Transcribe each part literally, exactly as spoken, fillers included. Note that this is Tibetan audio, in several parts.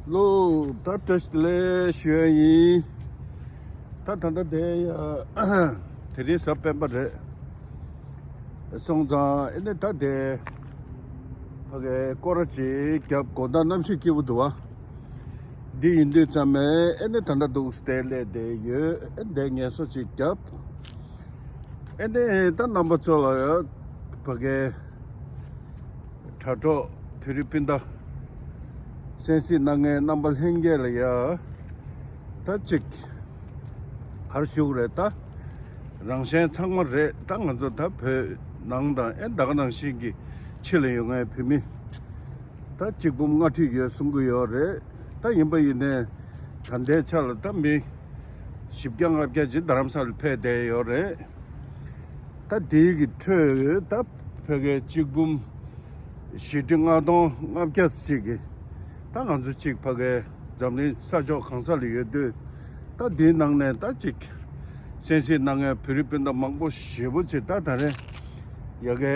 ལོ། ད་བཀྲ་ཤིས་བདེ་ལེགས་ཞུ་ཡ་ཡིན། ད་ད་ལྟ་དེ་ཡ་དེ་རིང་གཟའ་སྤེན་པ་རེད། སོང་ཙང་ཨེ་ནི་ད་དེ་ཕ་གའི་སྐོར་ར་ཅིག་རྒྱབ། དགོང་དག་གནམ་གཤིས་སྐྱིད་པོ་འདུག་བ། འདི་ཡིན་དུས་ཙམ་ནས་ཨེ་ནི་ད་ལྟ་འདུག་སྟེ་སླེབས་བསྡད་ཡོད། ཨེ་འདི་ངལ་གསོ་ཅིག་རྒྱབ། ཨེ་ནི་ད་རྣམ་པ་ཚོ་ལ་ཡ་ཕ་གའི་དྲ་གྲོགས་བོད་རིགས་སྤུན་ཟླ་གསན་གཟིགས་གནང་མཁན་རྣམ་པ་ལྷན་རྒྱས་ལ་ཡ་ད་ཅིག་ག་རེ་ཞུ་དགོས་རེད། ད་རང་གཞན་ཚང་མ་རེད། ད་ང་ཚོ་ད་བོད་ནང་དང་ཨེ་ད་ག་ནང་བཞིན་གྱི་ཕྱི་ལ་ཡོད་མཁན་བོད་མི་ད་གཅིག་འབུམ་ལྔ་ཁྲི་ཡོད་གསུང་གི་ཡོད་རེད། ད་ཡིན་པ་ཡིན་ནའི་ད་ལྟའི་ཆ་ལ་ད་མི་བཞི་བརྒྱ་ལྔ་བརྒྱ་ཅིག་རྡ་རམ་ས་ལ་ཕེབས་བསྡད་ཡོད་རེད། ད་དེའི་གི་ཁྲོད་ད་ཕ་གའི་གཅིག་འབུམ་བཞི་ཁྲི་ལྔ་སྟོང་ལྔ་བརྒྱ་ཅིག་གི་ད་ང་ཚོ་གཅིག་ཕ་གའི་འཛམ་གླིང་ས་ཕྱོགས་གང་ས་ལ་ཡོད་དུས། ད་དེའི་ནང་ནས་ད་ཅིག་གསན་གཟིགས་གནང་མཁན་བོད་རིགས་སྤུན་ཟླ་མང་པོ་ཞེ་པོ་ཅིག་ད་ད་རེས་ཡ་གའི་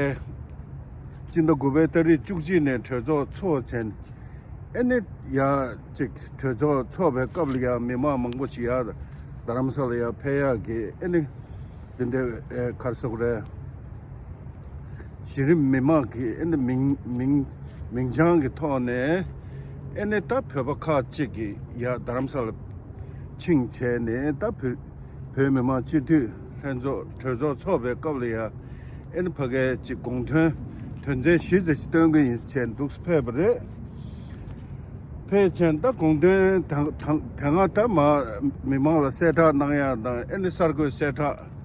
སྤྱི་ཟླ་དགུ་པའི་ཏ་རིག་བཅུ་གཅིག་ནས་གྲོས་ཚོགས་ཚོགས་བྱས་ནས། ཨེ་ནི་ཡ་ཅིག་གྲོས་ཚོགས་ཚོགས་པའི་སྐབས་ལ་ཡ་མི་མང་མང་པོ་ཞིག་ཡ་རྡ་རམ་ས་ལ་ཡ་ཕེབས་ཡག་གི་ཨེ་ནི་དེ་འདྲའི་ཨེ་ག་རེ་ཟེར་དགོས་རེད། གཞི་རིམ་མི་མང་གི་ཨེ་ནི་མིང་མིང་མིང་བྱང་གི་ཐོག་ནས་ཨེ་ནི་ད་བོད་པ་ཁག་ཅིག་གིས་ཡ་རྡ་རམ་ས་ལ་ཕྱིན་བྱས་ནས་ད་བོད་བོད་མི་མང་སྤྱི་འཐུས་ལྷན་ཚོགས་གྲོས་ཚོགས་ཚོགས་པའི་སྐབས་ལ་ཡ་ཨེ་ནི་ཕ་གའི་ཅིག་དགོངས་དོན་དོན་ཚན་བཞི་ཙམ་ཞིག་སྟོན་གི་ཡིན་ཟེར་འདུག་ཕེབས་པ་རེད། ཕེབས་བྱས་ད་དགོངས་དོན་དང་དང་དེ་སྔ་ད་མ་མི་མང་ལ་གསལ་བསྒྲགས་གནང་ཡག་དང་ཨེ་ནི་གསར་འགོད་གསལ་བསྒྲགས་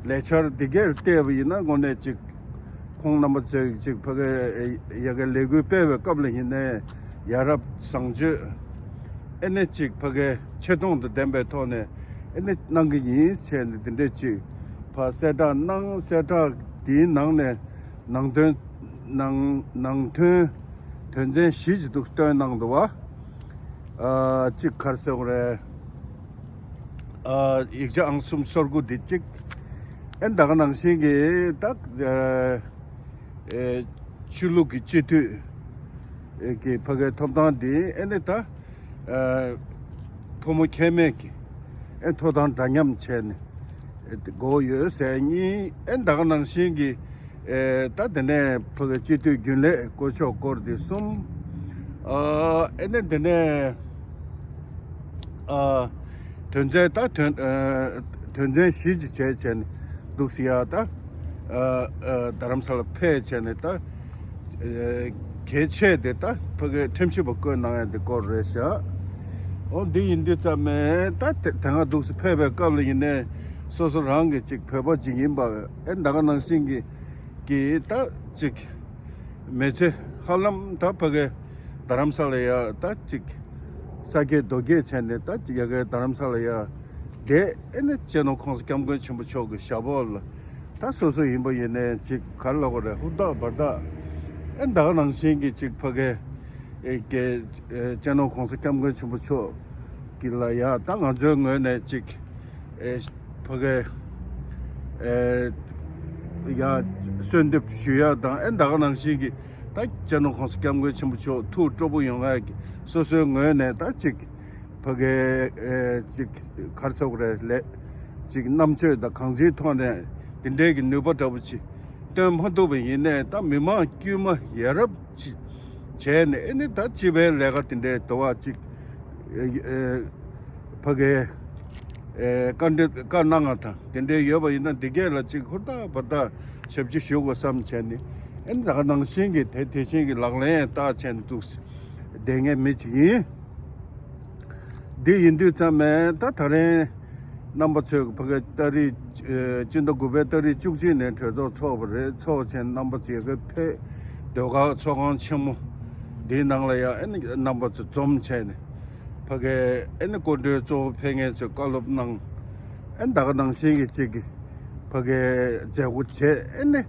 ལས་འཆར་འདི་གས་བལྟས་པ་ཡིན་ན་དངོས་གནས་ཅིག་ཁོང་རྣམ་པ་ཚོས་ཅིག་ཕ་གའི་ཡ་གའི་ལས་འགུལ་སྤེལ་བའི་སྐབས་ལ་ཡིན་ནའི་ཡ་རབས་བཟང་སྤྱོད་ཨེ་ནི་ཅིག་ཕ་གའི་ཆེ་མཐོང་དང་ལྡན་པའི་ཐོག་ནས་ཨེ་ནི་གནང་གི་ཡིན་ཟེར་ནས་འདི་འདྲས་ཅིག་ཕར་གསལ་བསྒྲགས་གནང་། གསལ་བསྒྲགས་འདིའི་ནང་ནས་ནང་དོན་ནང་ནང་དོན་དོན་ཚན་བཞི་ཅིག་འདུག་སྟོན་གནང་འདུག་བ། ཨ་ཅིག་ག་རེ་ཟེར་དགོས་རེད། ཨ་ཡིག་ཆ་ཨང་གསུམ་སོ་དགུ་འདི་གཅིག་ཨེ་ད་ག་ནང་བཞིན་གྱི་ད་ཨེ་ཨེ་ཆོས་ལུགས་ཀྱི་སྤྱི་འཐུས་ཀྱི་ཕ་གའི་ཐོབ་ཐང་འདི་ཨེ་ནི་ད་ཨེ་ཕོ་མོ་ཁྱད་མེད་ཀྱི་ཨེ་ཐོབ་ཐང་འདྲ་མཉམ་བྱས་ནས་ཨེ་དགོས་ཡོད་ཟེར་གཉིས། ཨེ་ད་ག་ནང་བཞིན་གྱི་ཨེ་ད་དེ་ནས་ཕ་གའི་སྤྱི་འཐུས་རྒྱུན་ལས་བསྐོ་ཕྱོགས་སྐོར་འདི་གསུམ། ཨ་ཨེ་ནས་དེ་ནས་ཨ་དོན་ཚན་ད་དོན་ཨ་དོན་ཚན་བཞི་ཅིག་བྱས་བྱས་ནས་འདུག་སེ་ཡ་ད་ཨ་ཨ་རྡ་རམ་ས་ལ་ཕེབས་བྱས་ནས་ད་ཨ་གལ་ཆེ་དེ་ད་ཕ་གའི་ཁྲིམས་ཞིབ་པ་བསྐོས་གནང་ཡ་དེ་སྐོར་རེད་ཤག་འོ་འདི་ཡིན་དུས་ཙམ་ནས་ད་དེ་དེ་སྔ་འདུག་སེ་ཕེབས་པའི་སྐབས་ལ་ཡིན་ནའི་སོ་སོ་རང་གི་ཅིག་བོད་པ་ཅིག་ཡིན་པ་ཨེ་ད་ག་ནང་བཞིན་གྱི་གི་ད་ཅིག་མི་ཚེ་ཧ་ལམ་ད་ཕ་གའི་རྡ་རམ་ས་ལ་ཡ་ད་ཅིག་ས་སྐྱེས་རྡོ་སྐྱེས་བྱས་ནས་ད་ཅིག་ཡ་གའི་རྡ་རམ་ས་ལ་ཡ་བསྡད། ཨེ་ནི་སྤྱི་ནོར་༸གོང་ས་༸སྐྱབས་མགོན་ཆེན་པོ་མཆོག་གི་ཞབས་འོག་ལ་ད་སོ་སོ་ཡིན་པ་ཡིན་ནའི་ཅིག་ག་རེ་ལབ་དགོས་རེད། ཧུར་ཐག་འབད་ཐག་ཨེ་ད་ག་ནང་བཞིན་གྱི་ཅིག་ཕ་གའི་ཨེ་གི་ཨེ་སྤྱི་ནོར་༸གོང་ས་༸སྐྱབས་མགོན་ཆེན་པོ་མཆོག་གི་ལ་ཡ་ད་ང་ཚོའི་ངོས་ནས་ཅིག་ཨེ་ཕ་གའི་ཨེ་ཡ་གསོལ་འདེབས་ཞུ་ཡ་དང་ཨེ་ད་ག་ནང་བཞིན་གྱི་ད་སྤྱི་ནོར་༸གོང་ས་༸སྐྱབས་མགོན་ཆེན་པོ་མཆོག་ཐུགས་སྤྲོ་པོ་ཡོང་ཡ་གི་སོ་སོའི་ངོས་ནས་ད་ཅིག་ཕ་གའི་ཨེ་ཅིག་ག་རེ་ཟེར་དགོས་རེད། ལས་ཅིག་རྣམ་དཔྱོད་དང་གང་ཅིའི་ཐོག་ནས་འདི་འདྲའི་གི་ནུས་པ་འདྲ་པོ་ཅིག་སྟོན་མ་ཐུབ་པ་ཡིན་ནའི་ད་མི་མང་དཀྱུས་མ་ཡ་རབས་ཅིག་བྱས་ནས་ཨེ་ནི་ད་སྤྱི་པའི་ལས་ཀ་དེ་འདྲའི་དོ་བ་ཅིག་ཨེ་ཨེ་ཕ་གའི་ཨེ་བཀའ་འདྲི་བཀའ་གནང་བ་དང་དེ་འདྲའི་ཡོད་པ་ཡིན་ན་འདི་གས་ལ་ཅིག་ཧུར་ཐག་འབད་ཐག་ཞབས་ཕྱི་ཞུ་དགོས་བསམ་བྱས་ནས་ཨེ་ནི་ད་ག་ནང་བཞིན་གྱི་དེ་དེ་བཞིན་གྱི་ལག་ལེན་བསྟར་བྱས་ནས་འདུག་བསྡད་མཁན་མི་ཅིག་ཡིན། འདི་ཡིན་དུས་ཙམ་ནས་ད་ད་རིང་རྣམ་པ་ཚོས་ཕ་གི་ཏ་རིག་ཨེ་སྤྱི་ཟླ་དགུ་པའི་ཏ་རིག་བཅུ་གཅིག་ནས་གྲོས་ཚོགས་ཚོགས་པ་རེད། ཚོགས་ཆེན་རྣམ་པ་ཚོས་ཀྱི་ཕེབས་ཟློས་གར་ཚོགས་ཁང་ཆེན་མོ་འདིའི་ནང་ལ་ཡང་ཨེ་ནི་རྣམ་པ་ཚོ་འཛོམས་བྱས་ནས་ཕ་གི་ཨེ་ནི་སྐུ་མགྲོན་གཙོ་བོ་ཕེབས་མཁན་ཚོས་བཀའ་སློབ་གནང་། ཨེ་ད་ག་ནང་བཞིན་གྱི་ཅིག་གི་ཕ་གིའི་མཛད་སྒོ་བྱས། ཨེ་ནི་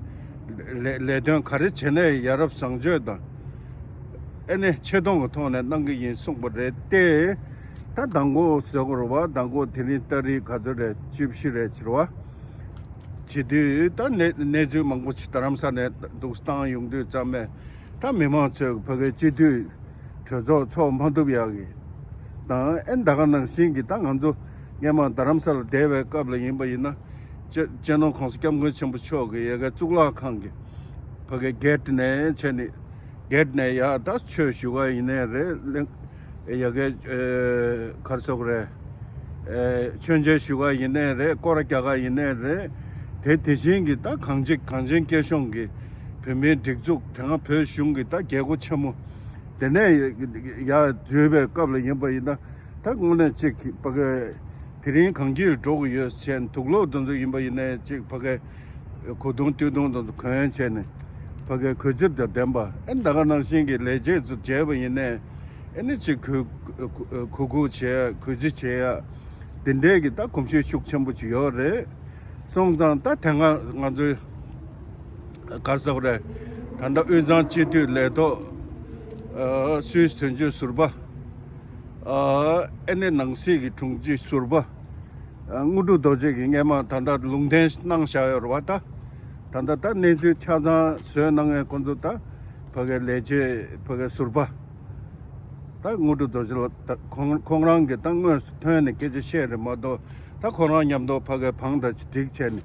ལས་ལས་དོན་ག་རེ་བྱས་ནའི་ཡ་རབས་བཟང་སྤྱོད་དང་ཨེ་ནི་ཆེ་མཐོང་གི་ཐོག་ནས་གནང་གི་ཡིན་གསུངས་པ་རེད་དེ། ད་མདང་དགོང་ཟེར་དགོས་རེད་བ། མདང་དགོང་དེ་རིང་ཏ་རིག་ག་ཚོད་རེད། བཅུ་བཞི་རེད་ཕྱིར་བ། བྱེད་དུས་ད་གནས་གནས་ཚུལ་མང་པོ་ཅིག་རྡ་རམ་ས་ནས་འདུག་བཏང་ཡོང་དུས་ཙམ་ནས་ད་མི་མང་ཚོས་ཕ་གིའི་སྤྱི་འཐུས་ གྲོས་ཚོགས་ཚོགས་མ་ཐུབ་ཡག་གི་དང་། ཨེ་ད་ག་ནང་བཞིན་གྱི་ད་ང་ཚོ་སྔས་མ་རྡ་རམ་ས་ལ་བསྡད་པའི་སྐབས་ལ་ཡིན་པ་ཡིན་ན། སྤྱི་སྤྱི་ནོར་༸གོང་ས་༸སྐྱབས་མགོན་ཆེན་པོ་མཆོག་གི་ཡ་གི་གཙུག་ལག་ཁང་གི་ཕ་གི་གེ་ཊི་ནས་བྱས་ནས། གེ་ཊི་ནས་ཡར་ད་ཆོས་ཞུ་ག་ཡིན་ནའི་རེད། གླིང་ཡ་གི་ཨེ་ག་རེ་ཟེར་དགོས་རེད། ཨེ་མཆོད་མཇལ་ཞུ་ག་ཡིན་ནའི་རེད། སྐོར་ར་རྒྱག་ག་ཡིན་ནའི་རེད། དེ་དེ་བཞིན་གྱི་ད་གངས་ཅན་གངས་ཅན་སྐྱིད་གཤོངས་ཀྱི་བོད་མིའི་སྒྲིག་འཛུགས། དེ་སྔ་བོད་གཞུང་གི་ད་རྒྱལ་སྒོ་ཆེན་མོ་དེ་ནས་ཡར་འཛུལ་བའི་སྐབས་ལ་ཡིན་པ་ཡིན་ན། ད་དངོས་གནས་ཅིག་ཕ་གི་དེ་རིང་གངས་སྐྱིད་འགྲོ་གི་ཡོད་ཟེར། དུག་ལོག་དེ་ཚོ་ཡིན་པ་ཡིན་ནའི་ཅིག་ཕ་གི་གོས་ཐུང་སྟོད་ཐུང་དེ་ཚོ་གོན་བྱས་ནས། ཕ་གི་གོས་ཆེབ་དང་ལྡན་པ། ཨེ་ད་ག་ནང་བཞིན་གྱི་ལས་བྱེད་ཚོ་བྱས་པ་ཡིན་ནའི། ཨེ་ནི་ཅིག་གུས་གུས་བཀུར་བྱེད་ཡ། གུས་བརྩི་བྱེད་ཡ། དེ་འདྲའི་གི་ད་གོམས་གཤིས་ཤུགས་ཆེན་པོ་ཅིག་ཡོད་རེད། སོང་ཙང་ད་དེ་སྔ་ང་ཚོའི་ག་རེ་ཟེར་དགོས་རེད། ད་ལྟ་དབུས་གཙང་སྤྱི་འཐུས་ལས་ཐོག་ཨ་སུད་སི་དོན་གཅོད་ཟུར་པ། ཨ་ཨེ་ནི་ནང་སྲིད་ཀྱི་དྲུང་ཆེ་ཟུར་པ། ཨ་དངོས་གྲུབ་རྡོ་རྗེ་གིས་སྔས་མ་ད་ལྟ་ལུང་འདྲེན་གནང་བཞག་ཡོད་རེད་བ། ད་ད་ལྟ་ད་གནས་ཚུལ་ཆ་ཚང་བཟོས་གནང་མཁན་ཁོང་ཚོ། ད་ཕ་གའི་ལས་བྱེད་ཕ་གའི་ཟུར་པ། ད་དངོས་གྲུབ་རྡོ་རྗེ་ལགས་ད་ཁོང་ཁོང་རང་གིས་ད་དངོས་སུ་ཐོན་ནས་སྐད་ཆ་བཤད་རེད་མ་གཏོགས། ད་ཁོང་རང་མཉམ་དུ་ཕ་གའི་བང་དང་སྒྲིག་བྱས་ནས་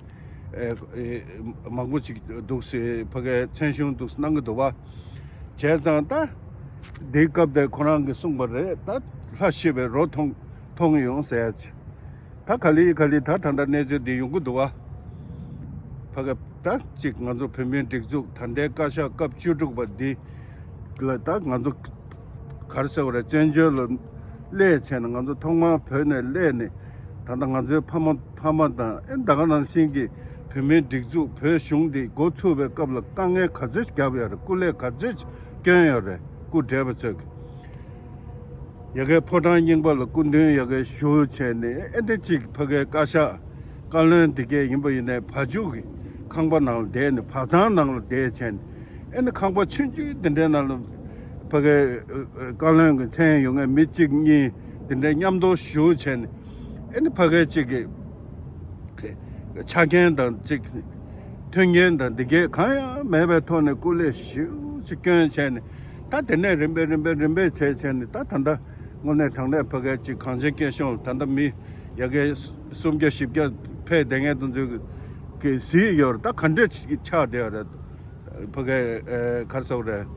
ཨེ་ཨེ་མང་པོ་ཅིག་འདུག་སེ། ཕ་གའི་མཚན་གཞུང་འདུག་སེ་གནང་གི་འདུག་བ། བྱས་ཙང་ད་འདིའི་སྐབས་དེ་ཁོ་རང་གིས་གསུངས་པ་རེད། ད་ལྷ་ཤི་བའི་རོ་མཐོང་མཐོང་ཡོང་ཟེར་ཡ་ཅིག་ད་ག་ལེ་ག་ལེ་ད་ད་ལྟ་གནས་ཚུལ་འདི་ཡོང་གི་འདུག་བ། ཕ་གི་ད་ཅིག་ང་ཚོ་བོད་མིའི་སྒྲིག་འཛུགས་ད་ལྟའི་བཀའ་ཤག་སྐབས་བཅུ་དྲུག་པ་འདི་ལ་ད་ང་ཚོ་ག་རེ་ཟེར་བ་རེད། བཙན་བྱོལ་ལ་སླེབས་བྱས་ནས། ང་ཚོ་ཐོག་མར་བོད་ནས་སླེབས་ནས། ད་ལྟ་ང་ཚོའི་ཕ་མ་ཕ་མ་དང་། ཨེ་ད་ག་ནང་བཞིན་གྱི་བོད་མིའི་སྒྲིག་འཛུགས་བོད་གཞུང་འདི་འགོ་ཚུགས་པའི་སྐབས་ལ་དཀའ་ངལ་ག་ཚོད་བརྒྱབ་ཡོད་རེད། སྐུ་ལས་ག་ཚོད་བསྐྱོན་ཡོད་རེད། སྐུ་བགྲེས་པ་ཚོས་ཀྱིས། ཡ་གའི་ཕོ་བྲང་རྙིང་པ་ལ་སྐུ་མདུན་ཡ་གའི་བཞུགས་བྱས་ནས། ཨེ་འདི་ཅིག་ཕ་གའི་བཀའ་ཤག་བཀའ་བློན་འདི་གས་ཡིན་པ་ཡིན་ནའི་བ་ཕྱུགས་ཀྱི་ཁང་པ་ནང་ལ་བསྡད་ནས། བ་ཚང་ནང་ལ་བསྡད་བྱས་ནས། ཨེ་ནི་ཁང་པ་ཆུང་ཆུང་འདི་འདྲའི་ནང་ལ་ཕ་གའི་བཀའ་བློན་གྱི་མཚན་ཡོད་མཁན་མི་གཅིག་གཉིས་འདི་འདྲའི་མཉམ་དུ་བཞུགས་བྱས་ནས། ཨེ་ནི་ཕ་གའི་ཅིག་གི་ཆ་རྐྱེན་དང་ཅིག་མཐུན་རྐྱེན་དང་འདི་གས་གང་ཡང་མེད་པའི་ཐོག་ནས་སྐུ་ལས་ཞེ་པོ་ཅིག་བསྐྱོན་བྱས་ནས། ད་དེ་ནས་རིམ་པས་རིམ་པས་རིམ་པས་བྱས་བྱས་ནས། ད་ད་ལྟ་དངོས་གནས་དྲང་གནས་ཕ་གའི་ཅིག་གངས་ཅན་སྐྱིད་གཤོངས་ལ་ད་ལྟ་མི་ཡ་གའི་སུམ་བརྒྱ་བཞི་བརྒྱ་ཕེབས་བསྡད་མཁན་དེ་ཚོ་གིས་གཟིགས་ཡོད་རེད། ད་ག་འདྲས་ཅིག་ཆགས་བསྡད་ཡོད་རེད། ཕ་གའི་ཨེ་ག་རེ་ཟེར་དགོས་རེད།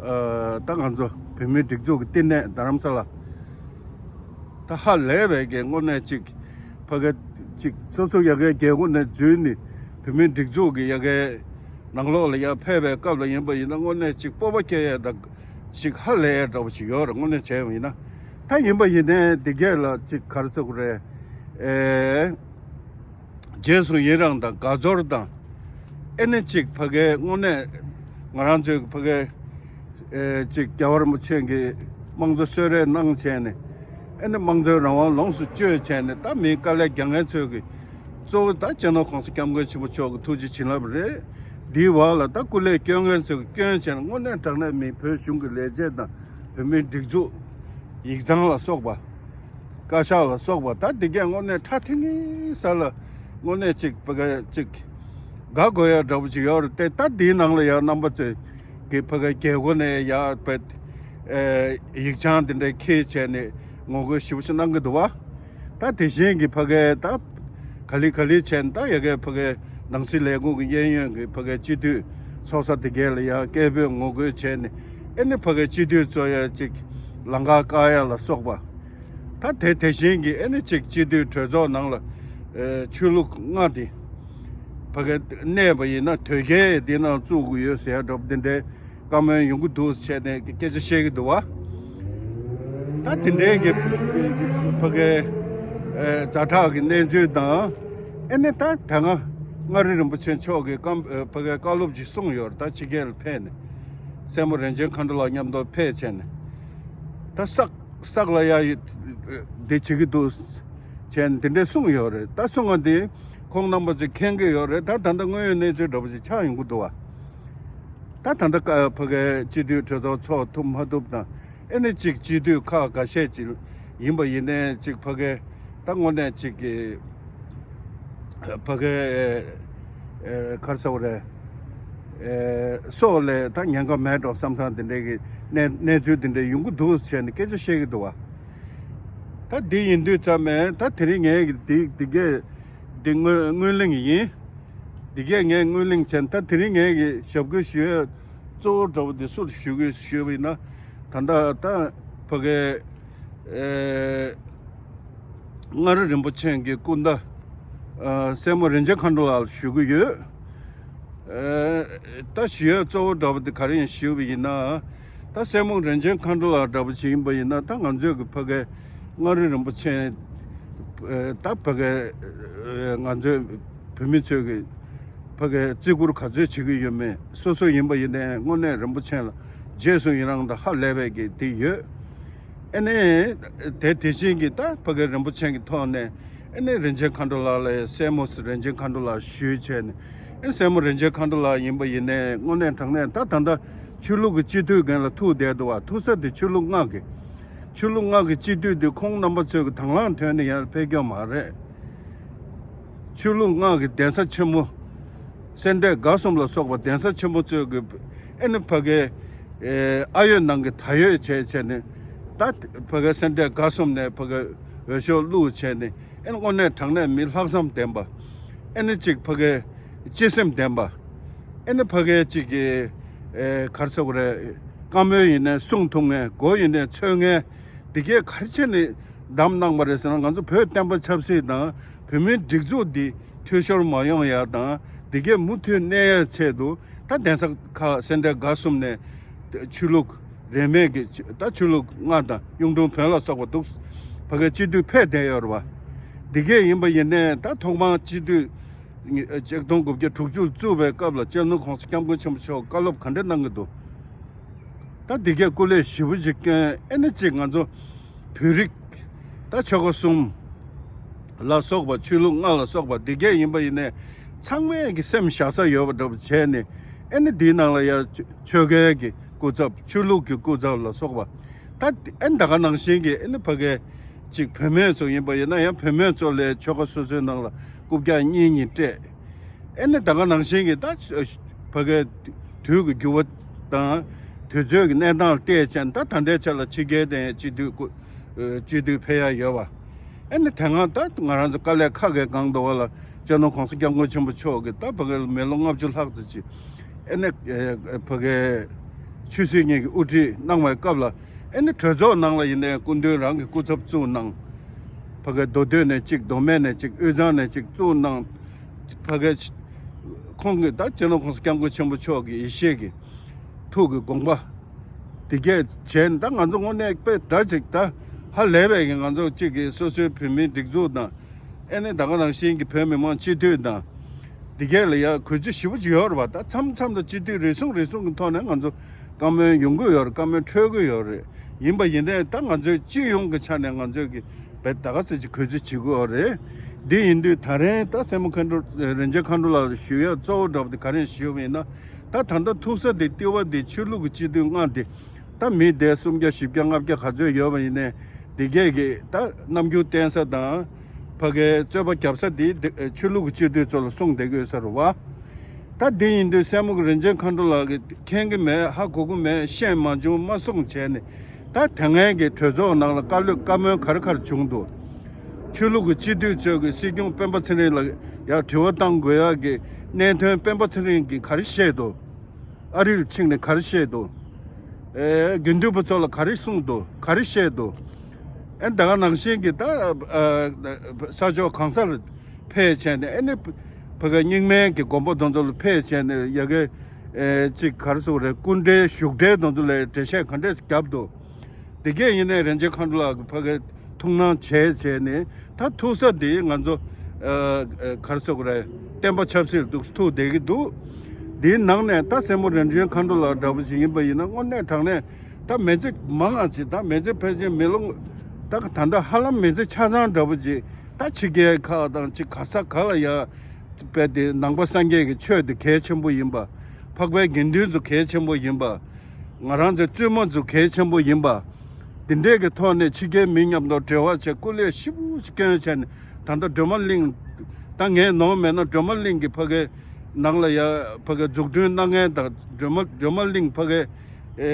ཨ་ད་ང་ཚོ་བོད་མིའི་སྒྲིག་འཛུགས་ཀྱི་བསྟི་གནས་རྡ་རམ་ས་ལ། ད་ཧ་ལས་པའི་གི་དངོས་གནས་ཅིག་ཕ་གའི་ཅིག་སོ་སོ་ཡ་གའི་རྒྱལ་སྒོ་ནས་འཛུལ་ནས་བོད་མིའི་སྒྲིག་འཛུགས་ཀྱི་ཡ་གའི་ནང་ལོགས་ལ་ཡར་ཕེབས་པའི་སྐབས་ལ་ཡིན་པ་ཡིན་ན། དངོས་གནས་ཅིག་སྤོབས་པ་སྐྱེ་ཡ་ད་ཅིག་ཧ་ལས་ཡ་འདྲ་བོ་ཞིག་ཡོད་རེད། དངོས་གནས་བྱས་པ་ཡིན་ན། ད་ཡིན་པ་ཡིན་ནའི་འདི་གས་ལ་ཅིག་ག་རེ་ཟེར་དགོས་རེད། ཨེ། རྗེས་སུ་ཡི་རང་དང་དགའ་ཚོར་དང་། ཨེ་ནི་ཅིག་ཕ་གའི་དངོས་གནས་ང་རང་ཚོའི་ཕ་གའི་ཨེ་ཅིག་རྒྱལ་བ་རིན་པོ་ཆེ་གིས་དམངས་གཙོ་གསོལ་རས་གནང་བྱས་ནས། ཨེ་ནི་དམངས་གཙོའི་རང་དབང་ལོངས་སུ་སྤྱོད་བྱས་ནས། ད་མིའི་དཀའ་ལས་རྒྱག་མཁན་ཚོས་ཀྱིས། གཙོ་བོ་ད་སྤྱི་ནོར་༸གོང་ས་༸སྐྱབས་མགོན་ཆེན་པོ་མཆོག་གི་ཐུགས་རྗེ་བྱིན་རླབས་རེད། འདིའི་འོག་ལ་ད་སྐུ་ལས་བསྐྱོན་མཁན་ཚོས་ཀྱིས་བསྐྱོན་བྱས་ནས། དངོས་གནས་དྲང་གནས་མི་བོད་གཞུང་གི་ལས་བྱེད་དང་བོད་མིའི་སྒྲིག་འཛུགས་ཡིག་ཚང་ལ་སོགས་པ། བཀའ་ཤག་ལ་སོགས་པ། ད་འདི་གས་དངོས་གནས་ཁྲ་ཐིང་ངེ་ས་ལ་དངོས་གནས་ཅིག་ཕ་ག་ཅིག་དགའ་དགོས་ཡ་འདྲ་པོ་ཅིག་ཡོད་རེད་དེ། ད་འདིའི་ནང་ལ་ཡང་རྣམ་པ་ཚོས་ཀྱིས་ཕ་གའི་རྒྱལ་སྒོ་ནས་ཡར་ཕེབས་ཨེ་ཡིག་ཆ་འདི་འདྲ་འཁྱེར་བྱས་ནས་ངོ་རྒོལ་ཞེ་པོ་ཞིག་གནང་གི་འདུག་བ། ད་དེ་བཞིན་གྱི་ཕ་གའི་ད་ག་ལེ་ག་ལེ་བྱས་ནས། ད་ཡ་གའི་ཕ་གའི་ནང་སྲིད་ལས་ཁུངས་ཀྱི་གཡས་གཡོན་གྱི་ཕ་གའི་སྤྱི་འཐུས་ཚོགས་ས་དེ་གས་ལ་ཡང་སྐད་འབོད་ངོ་རྒོལ་བྱས་ནས། ཨེ་ནི་ཕ་གའི་སྤྱི་འཐུས་ཚོ་ཡ་ཅིག་ལམ་ཁ་བཀག་ཡ་ལ་སོགས་པ། ད་དེ་དེ་བཞིན་གྱི་ཨེ་ནི་ཅིག་སྤྱི་འཐུས་གྲོས་ཚོགས་ནང་ལ་ཨེ་ཆོས་ལུགས་ལྔ་དེ་ཕ་གའི་གནས་པ་ཡིན་ན། དོལ་རྒྱལ་འདི་ནང་བཙུགས་དགོས་ཡོད་ཟེར་ཡ་འདྲ་པོ་འདི་འདྲའི་བཀའ་མོལ་ཡོང་གི་འདུག་ཟེར་ནས་སྐད་ཆ་བཤད་ཀྱི་འདུག་བ། ད་དེ་འདྲའི་གི་ཕ་གའི་ཨེ་ཛ་དྲག་གི་གནས་ཚུལ་དང་། ཨེ་ནི་ད་ད་སྔ་མངའ་རིས་རིན་པོ་ཆེ་མཆོག་གིས་བཀའ་ཨེ་ཕ་གའི་བཀའ་སློབ་ཅིག་གསུངས་ཡོད་རེད། ད་ཕྱི་རྒྱལ་ལ་ཕེབས་ནས་སྲས་མོ་རིན་ཆེན་མཁའ་འགྲོ་ལགས་མཉམ་དུ་ཕེབས་བྱས་ནས། ད་བསགས་བསགས་ལ་ཡ་ཡི་འདི་བྱེད་ཀྱི་འདུག་བྱས་ནས་འདི་འདྲའི་གསུངས་ཡོད་རེད། ད་གསུང་བ་འདི་ཁོང་རྣམ་པ་ཚོས་མཁྱེན་གྱི་ཡོད་རེད། ད་ད་ལྟ་དངོས་ཡོད་གནས་ཚུལ་འདྲ་པོ་ཅིག་ཆགས་ཡོང་གི་འདུག་བ། ད་ད་ལྟ་ཀ་ཕ་གའི་སྤྱི་འཐུས་གྲོས་ཚོགས་ཚོགས་ཐུབ་མ་ཐུབ་དང་། ཨེ་ནི་ཅིག་སྤྱི་འཐུས་ཁག་འགའ་ཤས་ཅིག་ཡིན་པ་ཡིན་ནའི་ཅིག་ཕ་གའི་ད་དངོས་གནས་ཅིག་གི་ཕ་གའི་ཨེ་ག་རེ་ཟེར་དགོས་རེད། ཨེ་སྲོག་ལ་ད་ཉེན་ཁ་མེད་འགྲོ་བསམ་བསམ་དེ་འདྲའི་གི་གནས་གནས་ཚུལ་དེ་འདྲ་ཡོང་གི་འདུག་བྱས་ནས་སྐད་ཆ་བཤད་ཀྱི་འདུག་བ། ད་འདི་ཡིན་དུས་ཙམ་ནས་ད་དེ་རིང་ངས་གི་འདི་འདི་གས་འདི་སྔོན་སྔོན་གླེང་ཡིན། འདི་གས་ངས་སྔོན་གླེང་བྱས་ནས། ད་དེ་རིང་ངས་གི་ཞབས་སྐུལ་ཞུ་ཡས་གཙོ་བོ་འདྲ་བོ་འདི་སུ་ལ་ཞུ་དགོས་ཞུས་པ་ཡིན་ན། ད་ལྟ་ད་ཕ་གི་ཨེ་མངའ་རིས་རིན་པོ་ཆེ་གི་སྐུ་ཟླ་ཨ་སྲས་མོ་རིན་ཆེན་མཁའ་འགྲོ་ལགས་ལ་ཞུ་གི་ཡོད། ཨེ་ད་ཞུ་ཡས་གཙོ་བོ་འདྲ་བོ་དེ་ག་རེ་ཡིན་ཞུས་པ་ཡིན་ན། ད་སྲས་མོ་རིན་ཆེན་མཁའ་འགྲོ་ལགས་འདྲ་བོ་ཞིག་ཡིན་པ་ཡིན་ན། ད་ང་ཚོས་གི་ཕ་གི་མངའ་རིས་རིན་པོ་ཆེ་ཨེ་ད་ཕ་གི་ཨེ་ང་ཚོའི་བོད་མི་ཚོས་གི་ཕ་གི་བརྩི་བཀུར་ག་ཚོད་བྱེད་ཀྱི་ཡོད་མེད། སོ་སོ་ཡིན་པ་ཡིན་ནའི་དངོས་གནས་རིན་པོ་ཆེ་ལ་རྗེས་སུ་ཡི་རང་དང་ཧ་ལས་པའི་གི་དེ་ཡོད། ཨེ་ནས་དེ་དེ་བཞིན་གྱི་ད་ཕ་གི་རིན་པོ་ཆེ་གི་ཐོག་ནས་ཨེ་ནས་རིན་ཆེན་མཁའ་འགྲོ་ལགས་ལ་སྲས་མོ་རིན་ཆེན་མཁའ་འགྲོ་ལགས་ཞུས་བྱས་ནས། ཨེ་སྲས་མོ་རིན་ཆེན་མཁའ་འགྲོ་ལགས་ཡིན་པ་ཡིན་ནའི་དངོས་གནས་དྲང་གནས་ད་ད་ལྟ་ཆོས་ལུགས་ཀྱི་སྤྱི་འཐུས་རྒན་ལ་ཐུག་བསྡད་འདུག་བ། ཐུག་ས་དེ་ཆོས་ལུགས་ལྔ་གི་ཆོས་ལུགས་ལྔ་གི་སྤྱི་འཐུས་དེ་ཁོང་རྣམ་པ་ཚོས་གི་དང་བླངས་ཐོག་ནས་ཡར་ཕེབས་རྒྱུ་མ་རེད། ཆོས་ལུགས་ལྔ་གི་གདན་ས་ཆེན་མོ་སེ་འབྲས་དགའ་གསུམ་ལ་སོགས་པ་གདན་ས་ཆེན་མོ་ཚོས་གི་ཨེ་ནི་ཕ་གི་ཨེ་ཨ་ཡོད་ནང་གི་ད་ཡོད་བྱས་བྱས་ནས། ད་ཕ་གི་སེ་འབྲས་དགའ་གསུམ་ནས་ཕ་གི་འོས་ཤོག་བླུགས་བྱས་ནས། ཨེ་ནི་དངོས་གནས་དྲང་གནས་མི་ལྷག་བསམ་ལྡན་པ། ཨེ་ནི་གཅིག་ཕ་གི་གཅེས་སེམས་ལྡན་པ། ཨེ་ནི་ཕ་གི་གཅིག་གི་ཨེ་ག་རེ་ཟེར་དགོས་རེད། བཀའ་མོལ་ཡིན་ནའི་གསུང་ཐུབ་མཁན། མགོ་ཡིན་ནའི་འཚོས་མཁན། འདི་གས་ག་རེ་བྱས་ནས་བདམས་གནང་བ་རེད་ཟེར་ན། ང་ཚོ་བོད་བསྟན་པ་ཆབ་སྲིད་དང་བོད་མིའི་སྒྲིག་འཛུགས་འདི་འཐུས་ཤོར་མ་ཡོང་ཡ་དང་། འདི་གས་མུ་མཐུད་གནས་ཡའི་ཆེད་དུ། ད་གདན་ས་ཁག་སེ་འབྲས་དགའ་གསུམ་ནས་ཆོས་ལུགས་རིས་མེད་ཀྱི་ད་ཆོས་ལུགས་ལྔ་དང་གཡུང་དྲུང་བོན་ལ་སོགས་པ་འདུག་ཕ་གའི་སྤྱི་འཐུས་ཕེབས་བསྡད་ཡོད་རེད་བ། འདི་གས་ཡིན་པ་ཡིན་ནའི་ད་ཐོག་མར་སྤྱི་འཐུས་ཆིག་སྟོང་དགུ་བརྒྱ་དྲུག་ཅུ་བཙུགས་པའི་སྐབས་ལ་སྤྱི་ནོར་གོང་ས་སྐྱབས་མགོན་ཆེན་པོ་མཆོག་བཀའ་སློབ་ག་འདྲ་གནང་གི་འདུག་ད་འདི་གས་སྐུ་ལས་ཞེ་པོ་ཅིག་བསྐྱོན། ཨེ་ནི་གཅིག་ང་ཚོ་བོད་རིགས་ད་ཆོལ་ཁ་གསུམ་ལ་སོགས་པ། ཆོས་ལུགས་ལྔ་ལ་སོགས་པ་འདི་གས་ཡིན་པ་ཡིན་ནའི་ཚང་མས་ཀྱི་སེམས་བཞག་ས་ཡོད་པ་འདྲ་པོ་བྱས་ནས། ཨེ་ནི་འདིའི་ནང་ལ་ཡ་ཆོལ་ཁའི་གི་སྐུ་ཚབ། ཆོས་ལུགས་ཀྱི་སྐུ་ཚབ་ལ་སོགས་པ། ད་ཨེ་ནི་ད་ག་ནང་བཞིན་གྱི་ཨེ་ནི་ཕ་གའི་གཅིག་བུད་མེད་ཚོ་ཡིན་པ་ཡིན་ན་ཡང་བུད་མེད་ཚོ་ལ་ཆོལ་ཁ་སོ་སོའི་ནང་ལ་རྐུབ་བཀྱག་གཉིས་གཉིས་སྤྲད། ཨེ་ནི་ད་ག་ནང་བཞིན་གྱི་ད་ཕ་གའི་དུས་ཀྱི་འགྱུར་བ་དང་དུས་ཚོད་ཀྱི་གནས་སྟངས་ལ་བལྟས་བྱས་ནས། ད་ད་ལྟའི་ཆ་ལ་ཕྱི་རྒྱལ་དེ་སྤྱི་འཐུས་སྐུ་སྤྱི་འཐུས་ཕེབས་ཡ་ཡོད་པ། ཨེ་ནི་དེ་སྔ་ད་ང་རང་ཚོ་དཀའ་ལས་ཁག་གིས་གང་འདུག་བ་ལ། སྤྱི་ནོར་གོང་ས་སྐྱབས་མགོན་ཆེན་པོ་མཆོག་གིས་ད་ཕ་གའི་མི་ལོ་ལྔ་བཅུ་ལྷག་ཙམ་ཅིག་ཨེ་ནི་ཕ་གའི་ཆོས་སྲིད་གཉིས་ཀྱི་དབུ་ཁྲིད་གནང་བའི་སྐབས་ལ། ཨེ་ནི་གྲོས་ཚོགས་ནང་ལ་ཡིན་ནའི་སྐུ་མདུན་རང་གི་སྐུ་ཚབ་བཙུགས་གནང་། ཕ་གའི་མདོ་སྟོད་ནས་གཅིག་མདོ་སྨད་ནས་གཅིག་དབུས་གཙང་ནས་གཅིག་བཙུགས་གནང་། ཕ་གའི་ཁོང་གིས་ད་སྤྱི་ནོར་གོང་ས་སྐྱབས་མགོན་ཆེན་པོ་མཆོག་གི་ཡེ་ཤེས་ཀྱི་ཐུགས་ཀྱི་དགོངས་པ་འདི་གས་བྱས་ནས། ད་ང་ཚོ་དངོས་གནས་དཔེ་འདྲ་ཅིག་ད་ཧ་ལས་པའི་གི་ང་ཚོ་གཅིག་གི་སོ་སོའི་བོད་མིའི་སྒྲིག་འཛུགས་དང་། ཨེ་ནི་ད་ག་ནང་བཞིན་གྱི་བོད་མི་མང་སྤྱི་འཐུས་དང་། འདི་གས་ལ་ཡ་གུས་བརྩི་ཞེ་པོ་ཅིག་ཡོད་རེད་བ། ད་མཚམས་མཚམས་དུ་སྤྱི་འཐུས་རེ་ཟུང་རེ་ཟུང་གི་ཐོག་ནས་ང་ཚོ་བཀའ་མོལ་ཡོང་གི་ཡོད་རེད། བཀའ་མོལ་འཕྲོད་ཀྱི་ཡོད་རེད། ཡིན་པ་ཡིན་ནའི་ད་ང་ཚོའི་སྤྱི་ཡོངས་ཀྱི་ཆ་ནས་ང་ཚོས་ཀྱི་བས་ད་ག་ཚོད་ཅིག་གུས་བརྩི་བྱེད་དགོས་རེད། འདི་ཡིན་དུས་ད་རེས་ད་སྲས་མོ་མཁའ་འགྲོ་རིན་ཆེན་མཁའ་འགྲོ་ལགས་ལ་ཞུ་ཡ་གཙོ་བོ་འདྲ་པོ་དེ་ག་རེ་ཞུ་བ་ཡིན་ན། ད་ད་ལྟ་ཐུག་ས་དེ་ལྟེ་བ་དེ་ཆོས་ལུགས་ཀྱི་སྤྱི་འཐུས་ལྔ་དེ། ད་མི་དེ་སུམ་བརྒྱ་བཞི་བརྒྱ་ལྔ་བརྒྱ་ག་ཚོད་ཡོད་པ་ཡིན་ནའི་འདི་གས་ཀྱི་ད་རྣམ་འགྱུར་བསྟན་ས་དང་། ཕ་གའི་རྩོད་པ་རྒྱབ་ས་དེ་ཆོས་ལུགས་ཀྱི་སྤྱི་འཐུས་ཚོ་ལ་གསུངས་བསྡད་ཀྱི་ཡོད་ས་རེད་བ། ད་འདི་ཡིན་དུས་སྲས་མོ་གི་རིན་ཆེན་མཁའ་འགྲོ་ལགས་ཀྱིས་མཁྱེན་གྱི་མེད། ཧ་གོ་གི་མེད། ཤེས་མ་བྱུང་མ་གསུངས་བྱས་ནས། ད་དེ་སྔའི་གི་གྲོས་ཚོགས་ནང་ལ་བཀའ་སློབ་བཀའ་མོལ་ག་རེ་ག་རེ་བྱུང་འདུག་ཆོས་ལུགས་ཀྱི་སྤྱི་འཐུས་ཚོས་ཀྱི་སྲིད་སྐྱོང་སྤེན་པ་ཚེ་རིང་ལ་ཡར་དྲི་བ་བཏང་དགོས་ཡག་གི་གནད་དོན་སྤེན་པ་ཚེ་རིང་གིས་ག་རེ་བཤད་འདུག་ཨ་རིར་ཕྱིན་ནས་ག་རེ་བཤད་འདུག་ཨེ་དགེ་འདུན་པ་ཚོ་ལ་ག་རེ་གསུངས་འདུག་ག་རེ་བཤད་འདུག་ཨེ་ད་ག་ནང་བཞིན་གྱི་ད་ཨ་ས་ཕྱོགས་གང་སར་ཕེབས་བྱས་ནས། ཨེ་ནི་ཕ་གའི་རྙིང་མའི་གི་དགོན་པ་དེ་ཚོ་ལ་ཕེབས་བྱས་ནས། ཡ་གི་ཨེ་ཅིག་ག་རེ་ཟེར་དགོས་རེད། སྐུ་འདྲའི་བཞུགས་གྲལ་དེ་ཚོ་ལ་འགྲེལ་བཤད་ག་འདྲས་བརྒྱབ་འདུག་འདི་གས་ཡིན་ནའི་རིན་ཆེན་མཁའ་འགྲོ་ལགས་ཀྱིས་ཕ་གའི་ཐུགས་སྣང་བྱས་བྱས་ནས། ད་ཐུག་ས་འདི་ང་ཚོ་ཨ་ཨ་ག་རེ་ཟེར་དགོས་རེད། བསྟན་པ་ཆབ་སྲིད་ལ་འདུག་ཐུག་བསྡད་ཀྱི་འདུག་འདིའི་ནང་ནས་ད་སྲས་མོ་རིན་ཆེན་མཁའ་འགྲོ་ལགས་འདྲ་པོ་ཞིག་ཡིན་པ་ཡིན་ན། དངོས་གནས་དྲང་གནས་ད་མི་ཚེ་མང་ང་ཅིག་ད་མི་ཚེ་ཕལ་ཆེར་མི་ལོ་ད་ད་ལྟ་ཧ་ལམ་མི་ཚེ་ཆ་ཚང་འདྲ་པོ་ཅིག་ད་ཕྱི་རྒྱལ་ཁག་དང་ཅིག་ག་ས་ག་ལ་ཡ་དཔེ་དེ་ནང་པ་སངས་རྒྱས་ཀྱི་ཆོས་དེ་གལ་ཆེན་པོ་ཡིན་པ། འཕགས་པའི་དགེ་འདུན་ཚོ་གལ་ཆེན་པོ་ཡིན་པ། ང་རང་ཚོའི་བཙུན་མ་ཚོ་གལ་ཆེན་པོ་ཡིན་པ། འདི་འདྲས་ཀྱི་ཐོག་ནས་ཕྱི་རྒྱལ་མི་མཉམ་དུ་འབྲེལ་བ་བྱས། སྐུ་ལས་ཞེ་པོ་ཅིག་བསྐྱོན་བྱས་ནས། ད་ལྟ་སྒྲོལ་མ་གླིང་། ད་ངས་ནོར་མེད་ན་སྒྲོལ་མ་གླིང་གི་ཕ་གའི་ ནང་ལ་ཡ་ཕ་གི་འཛུགས་སྐྲུན་གནང་མཁན་དང་སྒྲོལ་མ་སྒྲོལ་མ་གླིང་ཕ་གི་ཨེ་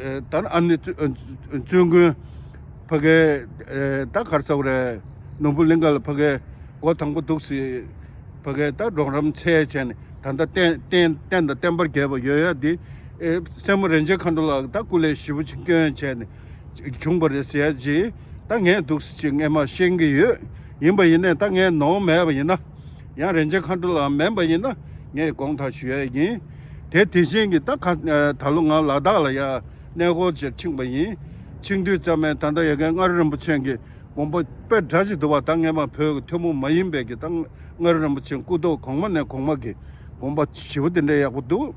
ཨེ་ད་ཨ་ནི་བཙུན་བཙུན་དགོན་ཕ་གི་ཨེ་ད་ག་རེ་ཟེར་དགོས་རེད། ནོར་བུ་གླིང་ག་ལ་ཕ་གི་སྒོ་དང་པོ་འདུག་སེ་ཕ་གི་ད་རོགས་རམ་བྱས་བྱས་ནས་ད་ལྟ་རྟེན་རྟེན་རྟེན་དང་བརྟེན་པར་རྒྱས་པ་ཡོད་ཡ་འདི་ཨེ་སྲས་མོ་རིན་ཆེན་མཁའ་འགྲོ་ལགས་ད་སྐུ་ལས་ཞེ་པོ་ཅིག་བསྐྱོན་བྱས་ནས་བྱུང་བ་རེད་ཟེར་ཡ་ཅིག་ད་ངས་འདུག་སེ་ཅིག་སྔས་མ་ཤེས་ཀྱི་ཡོད། ཡིན་པ་ཡིན་ནའི་ད་ངས་ནོར་མེད་པ་ཡིན་ན། ཡང་རིན་ཆེན་མཁའ་འགྲོ་ལགས་མིན་པ་ཡིན་ན་ངས་དགོངས་དག་ཞུ་ཡ་ཡིན། དེ་དེ་བཞིན་གྱི་ད་ག་ད་ལོ་ང་ལ་དྭགས་ལ་ཡ་གནས་སྐོར་ཅིག་ཕྱིན་པ་ཡིན། ཕྱིན་དུས་ཙམ་མེད་ད་ལྟ་ཡ་གའི་མངའ་རིས་རིན་པོ་ཆེ་གི་དགོངས་པ་དཔེ་འདྲ་ཅིག་འདུག་བ། ད་སྔས་མ་བོད་ཀྱི་ཐུན་མོང་མ་ཡིན་པའི་གི་ད་མངའ་རིས་རིན་པོ་ཆེ་སྐུ་ཐོག་གོང་མ་ནས་གོང་མ་གི་དགོངས་པ་ཞེ་པོ་དེ་འདྲ་ཡག་པོ་འདུག་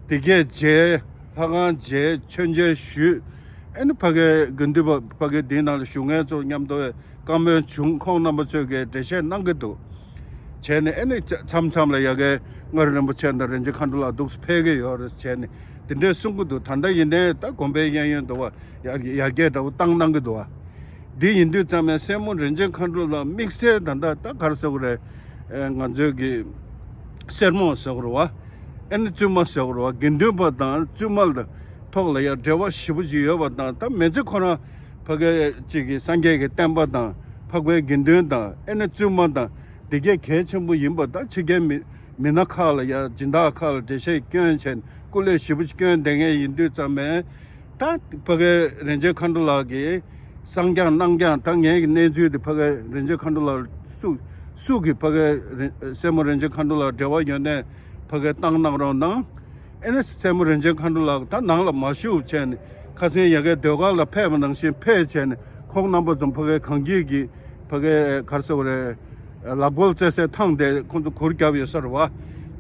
དེ་གས་མཇལ། ལྷ་ཁང་མཇལ། མཆོད་མཇལ་ཞུས། ཨ་ནི་ཕ་གའི་དགེ་འདུན་པ་ཕ་གའི་འདིའི་ནང་ལ་བཞུགས་མཁན་ཚོ་མཉམ་དུ་བཀའ་མོལ་བྱུང་། ཁོང་རྣམ་པ་ཚོས་གི་འགྲེལ་བཤད་གནང་གི་འདུག་བྱས་ནས་ཨ་ནི་མཚམས་མཚམས་ལ་ཡ་གའི་མངའ་རིས་རིན་པོ་ཆེ་དང་རིན་ཆེན་མཁའ་འགྲོ་ལགས་འདུག་སེ་ཕེབས་ཀྱི་ཡོད་རེད་བྱས་ནས་དེ་འདྲས་གསུང་གི་འདུག་ད་ལྟ་ཡིན་ནའི་ད་དགོན་པའི་གཡས་གཡོན་དུ་བ་ཡར་ཡར་རྒྱས་འདྲ་བོ་བཏང་གནང་གི་འདུག་བ། འདི་ཡིན་དུས་ཙམ་ནས་སྲས་མོ་རིན་ཆེན་མཁའ་འགྲོ་ལགས་དམིགས་བསལ་ད་ལྟ་ད་ག་རེ་ཟེར་དགོས་རེད། ཨེ་ང་ཚོའི་གི་སེར་མོ་ཟེར་དགོས་རེད་བ། ཨ་ནི་བཙུན་མ་ཟེར་དགོས་རེད་བ། དགེ་འདུན་པ་དང་བཙུན་མ་ལ་ཐོག་ལ་ཡང་འབྲེལ་བ་ཞེ་པོ་ཅིག་ཡོད་པ་དང་ད་མི་ཚེ་ཁོ་རང་ཕ་གའི་ཅིག་གི་སངས་རྒྱས་ཀྱི་བསྟན་པ་དང་འཕགས་པའི་དགེ་འདུན་དང་ཨ་ནི་བཙུན་མ་དང་འདི་གས་གལ་ཆེན་པོ་ཡིན་པ་ད་ཕྱི་རྒྱལ་མི་མི་སྣ་ཁག་ལ་ཡང་སྦྱིན་བདག་ཁག་ལ་འགྲེལ་བཤད་སྐྱོན་བྱས་ནས་སྐུ་ལས་ཞེ་པོ་ཅིག་སྐྱོན་བསྡད་མཁན་ཡིན་དུས་ཙམ་པས། ད་ཕ་གའི་རིན་ཆེན་མཁའ་འགྲོ་ལགས་ཀྱིས་གསང་རྐྱང་གནང་རྐྱང་ད་ངའི་གི་གནས་ཚུལ་དེ་ཕ་གའི་རིན་ཆེན་མཁའ་འགྲོ་ལགས་སུ་སུ་གིས་ཕ་གའི་རིན་སྲས་མོ་རིན་ཆེན་མཁའ་འགྲོ་ལགས་འབྲེལ་བ་ཡོད་ནས་ཕ་གའི་བཏང་གནང་རོགས་གནང་། ཨེ་ནས་སྲས་མོ་རིན་ཆེན་མཁའ་འགྲོ་ལགས་ད་ནང་ལ་མ་བཞུགས་བྱས་ནས་ཁ་སང་ཡ་གའི་ཟློས་གར་ལ་ཕེབས་པ་ནང་བཞིན་ཕེབས་བྱས་ནས་ཁོང་རྣམ་པ་ཚོ་ཕ་གའི་གངས་སྐྱིད་ཀྱི་ཕ་གའི་ག་རེ་ཟེར་བ་རེད། ལག་འབོལ་རྩེད་སའི་ཐང་དེ་ཁོང་ཚོ་གུར་བརྒྱབ་ཡོད་ས་རེད་བ།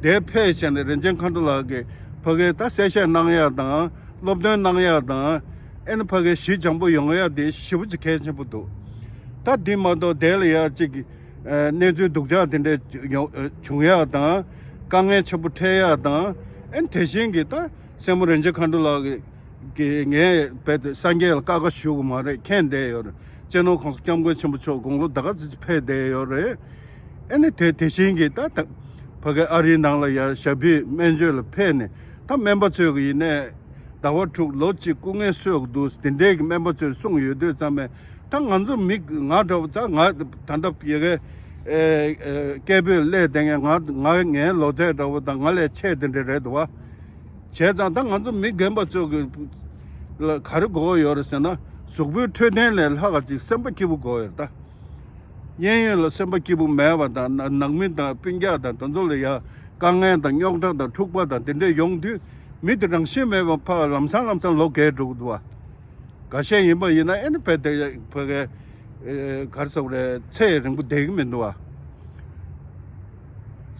དེར་ཕེབས་བྱས་ནས་རིན་ཆེན་མཁའ་འགྲོ་ལགས་ཀྱིས་ཕ་གའི་ད་གསལ་བཤད་གནང་ཡག་དང་སློབ་སྟོན་གནང་ཡག་དང་ཨེ་ནི་ཕ་གའི་ཞི་འཇམ་པོ་ཡོང་ཡག་དེ་ཞེ་པོ་ཅིག་གལ་ཆེན་པོ་འདུག་ད་འདི་མ་གཏོགས་དེ་ལ་ཡག་ཅིག་གནས་ཚུལ་སྡུག་ཅག་དེ་འདྲ་ཡོང་བྱུང་ཡག་དང་དཀའ་ངལ་ཆེན་པོ་འཕྲད་ཡག་དང་ཨེ་ནི་དེ་བཞིན་གྱི་ད་སྲས་མོ་རིན་ཆེན་མཁའ་འགྲོ་ལགས་ཀྱི་གི་ངས་རྦད་དེ་སངས་རྒྱས་ལ་བཀའ་བཀའ་ཞུ་གི་མ་རེད། མཁྱེན་བསྡད་ཡོད་རེད། སྤྱི་ནོར་གོང་ས་སྐྱབས་མགོན་ཆེན་པོ་མཆོག་དགུང་ལོ་ད་ག་ཚོད་ཅིག་ཕེབས་བསྡད་ཡོད་རེད། ཨ་ནི་དེ་དེ་བཞིན་གྱི་ད་ད་ཕ་གི་ཨ་རིའི་ནང་ལ་ཡ་ཞབས་པད་སྨན་བཅོས་ལ་ཕེབས་ནས་ད་སྨན་པ་ཚོས་གི་ཡིན་ནས་ཟླ་བ་དྲུག་ལོ་གཅིག་སྐུ་ངལ་གསོ་གི་འདུག་དེ་འདྲའི་གི་སྨན་པ་ཚོས་གསུངས་ཡོད་དུས་ཙམ་པས་ད་ང་ཚོ་མི་ང་འདྲ་བོ་ད་ང་ད་ལྟ་ཡ་གི་ཨེ་ཨེ་སྐད་འབོད་སླེབས་བསྡད་མཁན་ང་ང་ངའི་ལོ་ཚད་འདྲ་བོ་དང་ང་ལས་ཆེ་དེ་འདྲ་རེད་འདུག་བ། བྱས་ཙང་ད་ང་ཚོ་མི་རྒན་པ་ཚོ་གི་ལ་ག་རེ་དགོས་ཡོད་རེད་ཟེར་ན་གཟུགས་པོའི་འཕྲོད་བསྟེན་ལས་ལྷག་ག་ཅིག་སེམས་པ་སྐྱིད་པོ་དགོས་ཡོད་རེད་ད། གཡས་གཡོན་ལ་སེམས་པ་སྐྱིད་པོ་མེད་པ་དང་ན་ནང་མི་དང་སྤུན་ཀྱག་དང་དེ་ཚོ་ལ་ཡ་དཀའ་ངལ་དང་རྙོག་དྲ་དང་འཁྲུག་པ་དང་དེ་འདྲས་ཡོང་དུས་མི་དེ་རང་བཞིན་མེད་པ་ཕར་ལམ་སང་ལམ་སང་ལོག་གས་འགྲོ་གི་འདུག་བ། འགའ་ཤས་ཡིན་པ་ཡིན་ན་ཨེ་ནི་བས་དེ་ཕ་གའི་ཨེ་ག་རེ་ཟེར་དགོས་རེད། ཚེ་རིང་པོ་བསྡད་ཀྱི་མི་འདུག་བ།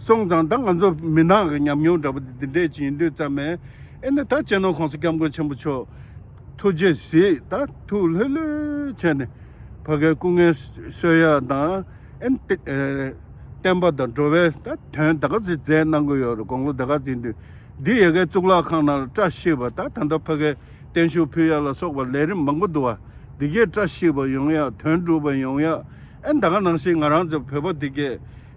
སོང་ཙང་ད་ང་ཚོ་མི་ནག་གི་ཉམས་མྱོང་འདྲ་པོ་འདི་འདྲས་ཅིག་ཡིན་དུས་ཙམ་མས་ཨེ་ནི་ད་སྤྱི་ནོར་གོང་ས་སྐྱབས་མགོན་ཆེན་པོ་མཆོག་ཐུགས་རྗེ་གཟིགས་ད་ཐུགས་ལྷོད་ལྷོད་བྱས་ནས་ཕ་གའི་སྐུ་ངལ་གསོ་ཡག་དང་ཨེ་ནི་ཏེ་ཨེ་བསྟན་པ་དང་འགྲོ་བའི་ད་དོན་ད་ག་ཚོད་མཛད་གནང་གི་ཡོད་རེད། དགུང་ལོ་ད་ག་ཚོད་ཡིན་དུས་འདི་ཡ་གའི་གཙུག་ལག་ཁང་ནང་ལ་བཀྲ་ཤིས་པ་ད་ད་ལྟ་ཕ་གའི་བརྟན་བཞུགས་ཕུལ་ཡག་ལ་སོགས་པ་ལས་རིམ་མང་པོ་འདུག་བ། འདི་གས་བཀྲ་ཤིས་པ་ཡོང་ཡག་དོན་འགྲུབ་པ་ཡོང་ཡག་ཨེ་ད་ག་ནང་བཞིན་ང་རང་ཚོ་བོད་པ་འདི་གས་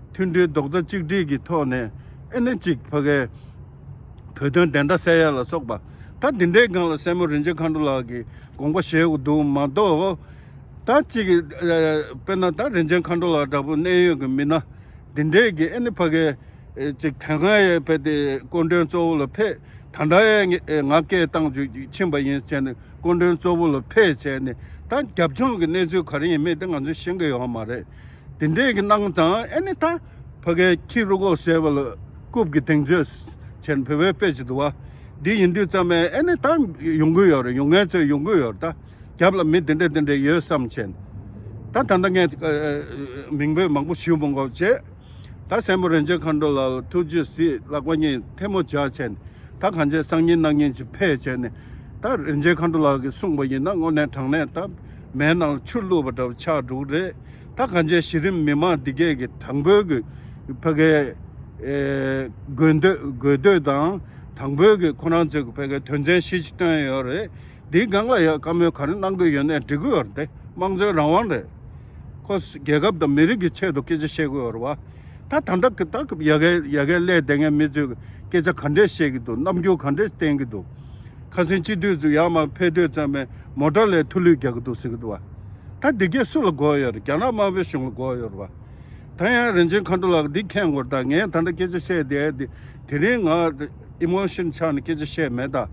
མཐུན་སྒྲིལ་རྡོག་རྩ་གཅིག་སྒྲིལ་གྱི་ཐོག་ནས་ཨེ་ནི་གཅིག་ཕ་གའི་བོད་དོན་བདེན་མཐའ་གསལ་ཡག་ལ་སོགས་པ་ད་འདི་འདྲའི་སྒང་ལ་སྲས་མོ་རིན་ཆེན་མཁའ་འགྲོ་ལགས་ཀྱིས་དགོངས་པ་བཞེས་དགོས་འདུག་མ་གཏོགས་ད་གཅིག་གི་དཔེར་ན་ད་རིན་ཆེན་མཁའ་འགྲོ་ལགས་འདྲ་པོ་གནད་ཡོད་ཀྱི་མི་སྣ་འདི་འདྲའི་གི་ཨེ་ནི་ཕ་གའི་ཨེ་ཅིག་དེ་སྔ་ཡང་ཕེབས་ཏེ་སྐུ་མགྲོན་གཙོ་བོ་ལ་ཕེབས། ད་ལྟ་ཡང་ངས་ཨེ་ང་སྐད་བཏང་བཅུག་ཕྱིན་པ་ཡིན་བྱས་ནས་སྐུ་མགྲོན་གཙོ་བོ་ལ་ཕེབས་བྱས་ནས་ད་རྒྱབ་ལྗོངས་ཀྱི་གནས་ཚུལ་ག་རེ་ཡིན་མིན་དེ་ང་ཚོས་ཤེས་ཀྱི་ཡོད་མ་རེད། དེ་འདྲས་ཀྱི་གནང་ཙང་ཨེ་ནི་ད་ཕ་གའི་ཁྱི་རུ་ཁོག་ཟེར་བ་ལ་རྐུབ་ཀྱི་གདེང་ཚོད་བྱས་ནས་བོད་པའི་དཔེ་ཅིག་འདུག་བ། འདི་ཡིན་དུས་ཙམ་ནས་ཨེ་ནི་ད་ཡོང་གི་ཡོད་རེད། ཡོང་མཁན་ཚོས་ཡོང་གི་ཡོད་རེད་ད། རྒྱབ་ལ་མི་དེ་འདྲས་དེ་འདྲས་ཡོད་བསམ་བྱས་ནས་ད་ད་ལྟ་ངས་ཨ་ཨ་མིང་འབོད་མང་པོ་ཞུ་མི་དགོས་བྱས། ད་སྲས་མོ་རིན་ཆེན་མཁའ་འགྲོ་ལགས་ལ་ཐུགས་རྗེ་གཟིགས་ལག་པ་གཉིས་ཐལ་མོ་སྦྱར་བྱས་ནས་ད་གང་བྱས་སང་ཉིན་གནངས་ཉིན་ཅིག་ཕེབས་བྱས་ནས་ད་རིན་ཆེན་མཁའ་འགྲོ་ལགས་ཀྱིས་གསུངས་པ་ཡིན་ན་དངོས་གནས་དྲང་གནས་ད་མེའི་ནང་ལ་ཆུ་བླུགས་པ་འདྲ་བོ་ཆགས་འགྲོ་གི་རེད། ད་གང་བྱས་གཞི་རིམ་མི་མང་འདི་གས་ཀྱི་དང་པོའི་གི་ཕ་གའི་ཨེ་དགོས་འདོད་དགོས་འདོད་དང་དང་པོའི་གི་ཁོ་རང་ཚོའི་གི་ཕ་གའི་དོན་ཚན་བཞི་ཅིག་བཏོན་ཡོད་རེད། འདིའི་སྒང་ལ་ཡང་བཀའ་མོལ་ག་རེ་གནང་གི་ཡོད་ནའི་འགྲིག་གི་ཡོད་རེད་དེ། དམངས་གཙོའི་རང་དབང་རེད། ཁོ་རྒྱལ་ཁབ་དང་མི་རིགས་ཀྱི་ཆེད་དུ་སྐད་ཆ་བཤད་དགོས་ཡོད་རེད་བ། ད་ད་ལྟ་གི་ད་ཡ་གའི་ཡ་གའི་སླེབས་བསྡད་མཁན་མི་ཚོས་སྐད་ཆ་ག་འདྲས་བཤད་ཀྱི་འདུག་རྣམ་འགྱུར་ག་འདྲས་བསྟན་གྱི་འདུག་ཁ་སང་སྤྱི་འཐུས་ཚོ་ཡར་མར་ཕེབས་དུས་ཙམ་པས་མོ་ཊ་ལས་མཐོ་ལུས་རྒྱག་གི་འདུག་ཟེར་གྱི་འདུག་བ། ད་འདི་གས་སུ་ལ་དགོས་ཡོད་རེད། རྒྱ་ནག་དམར་པོའི་གཞུང་ལ་དགོས་ཡོད་རེད་བ། ད་ཡང་རིན་ཆེན་མཁའ་འགྲོ་ལགས་འདི་མཁྱེན་དགོས་རེད། ད་ངས་ད་ལྟ་སྐད་ཆ་བཤད་བསྡད་དེ་དེ་རིང་ང་ཨི་མོ་ཤན་ཆགས་ནས་སྐད་ཆ་བཤད་མེད་ད།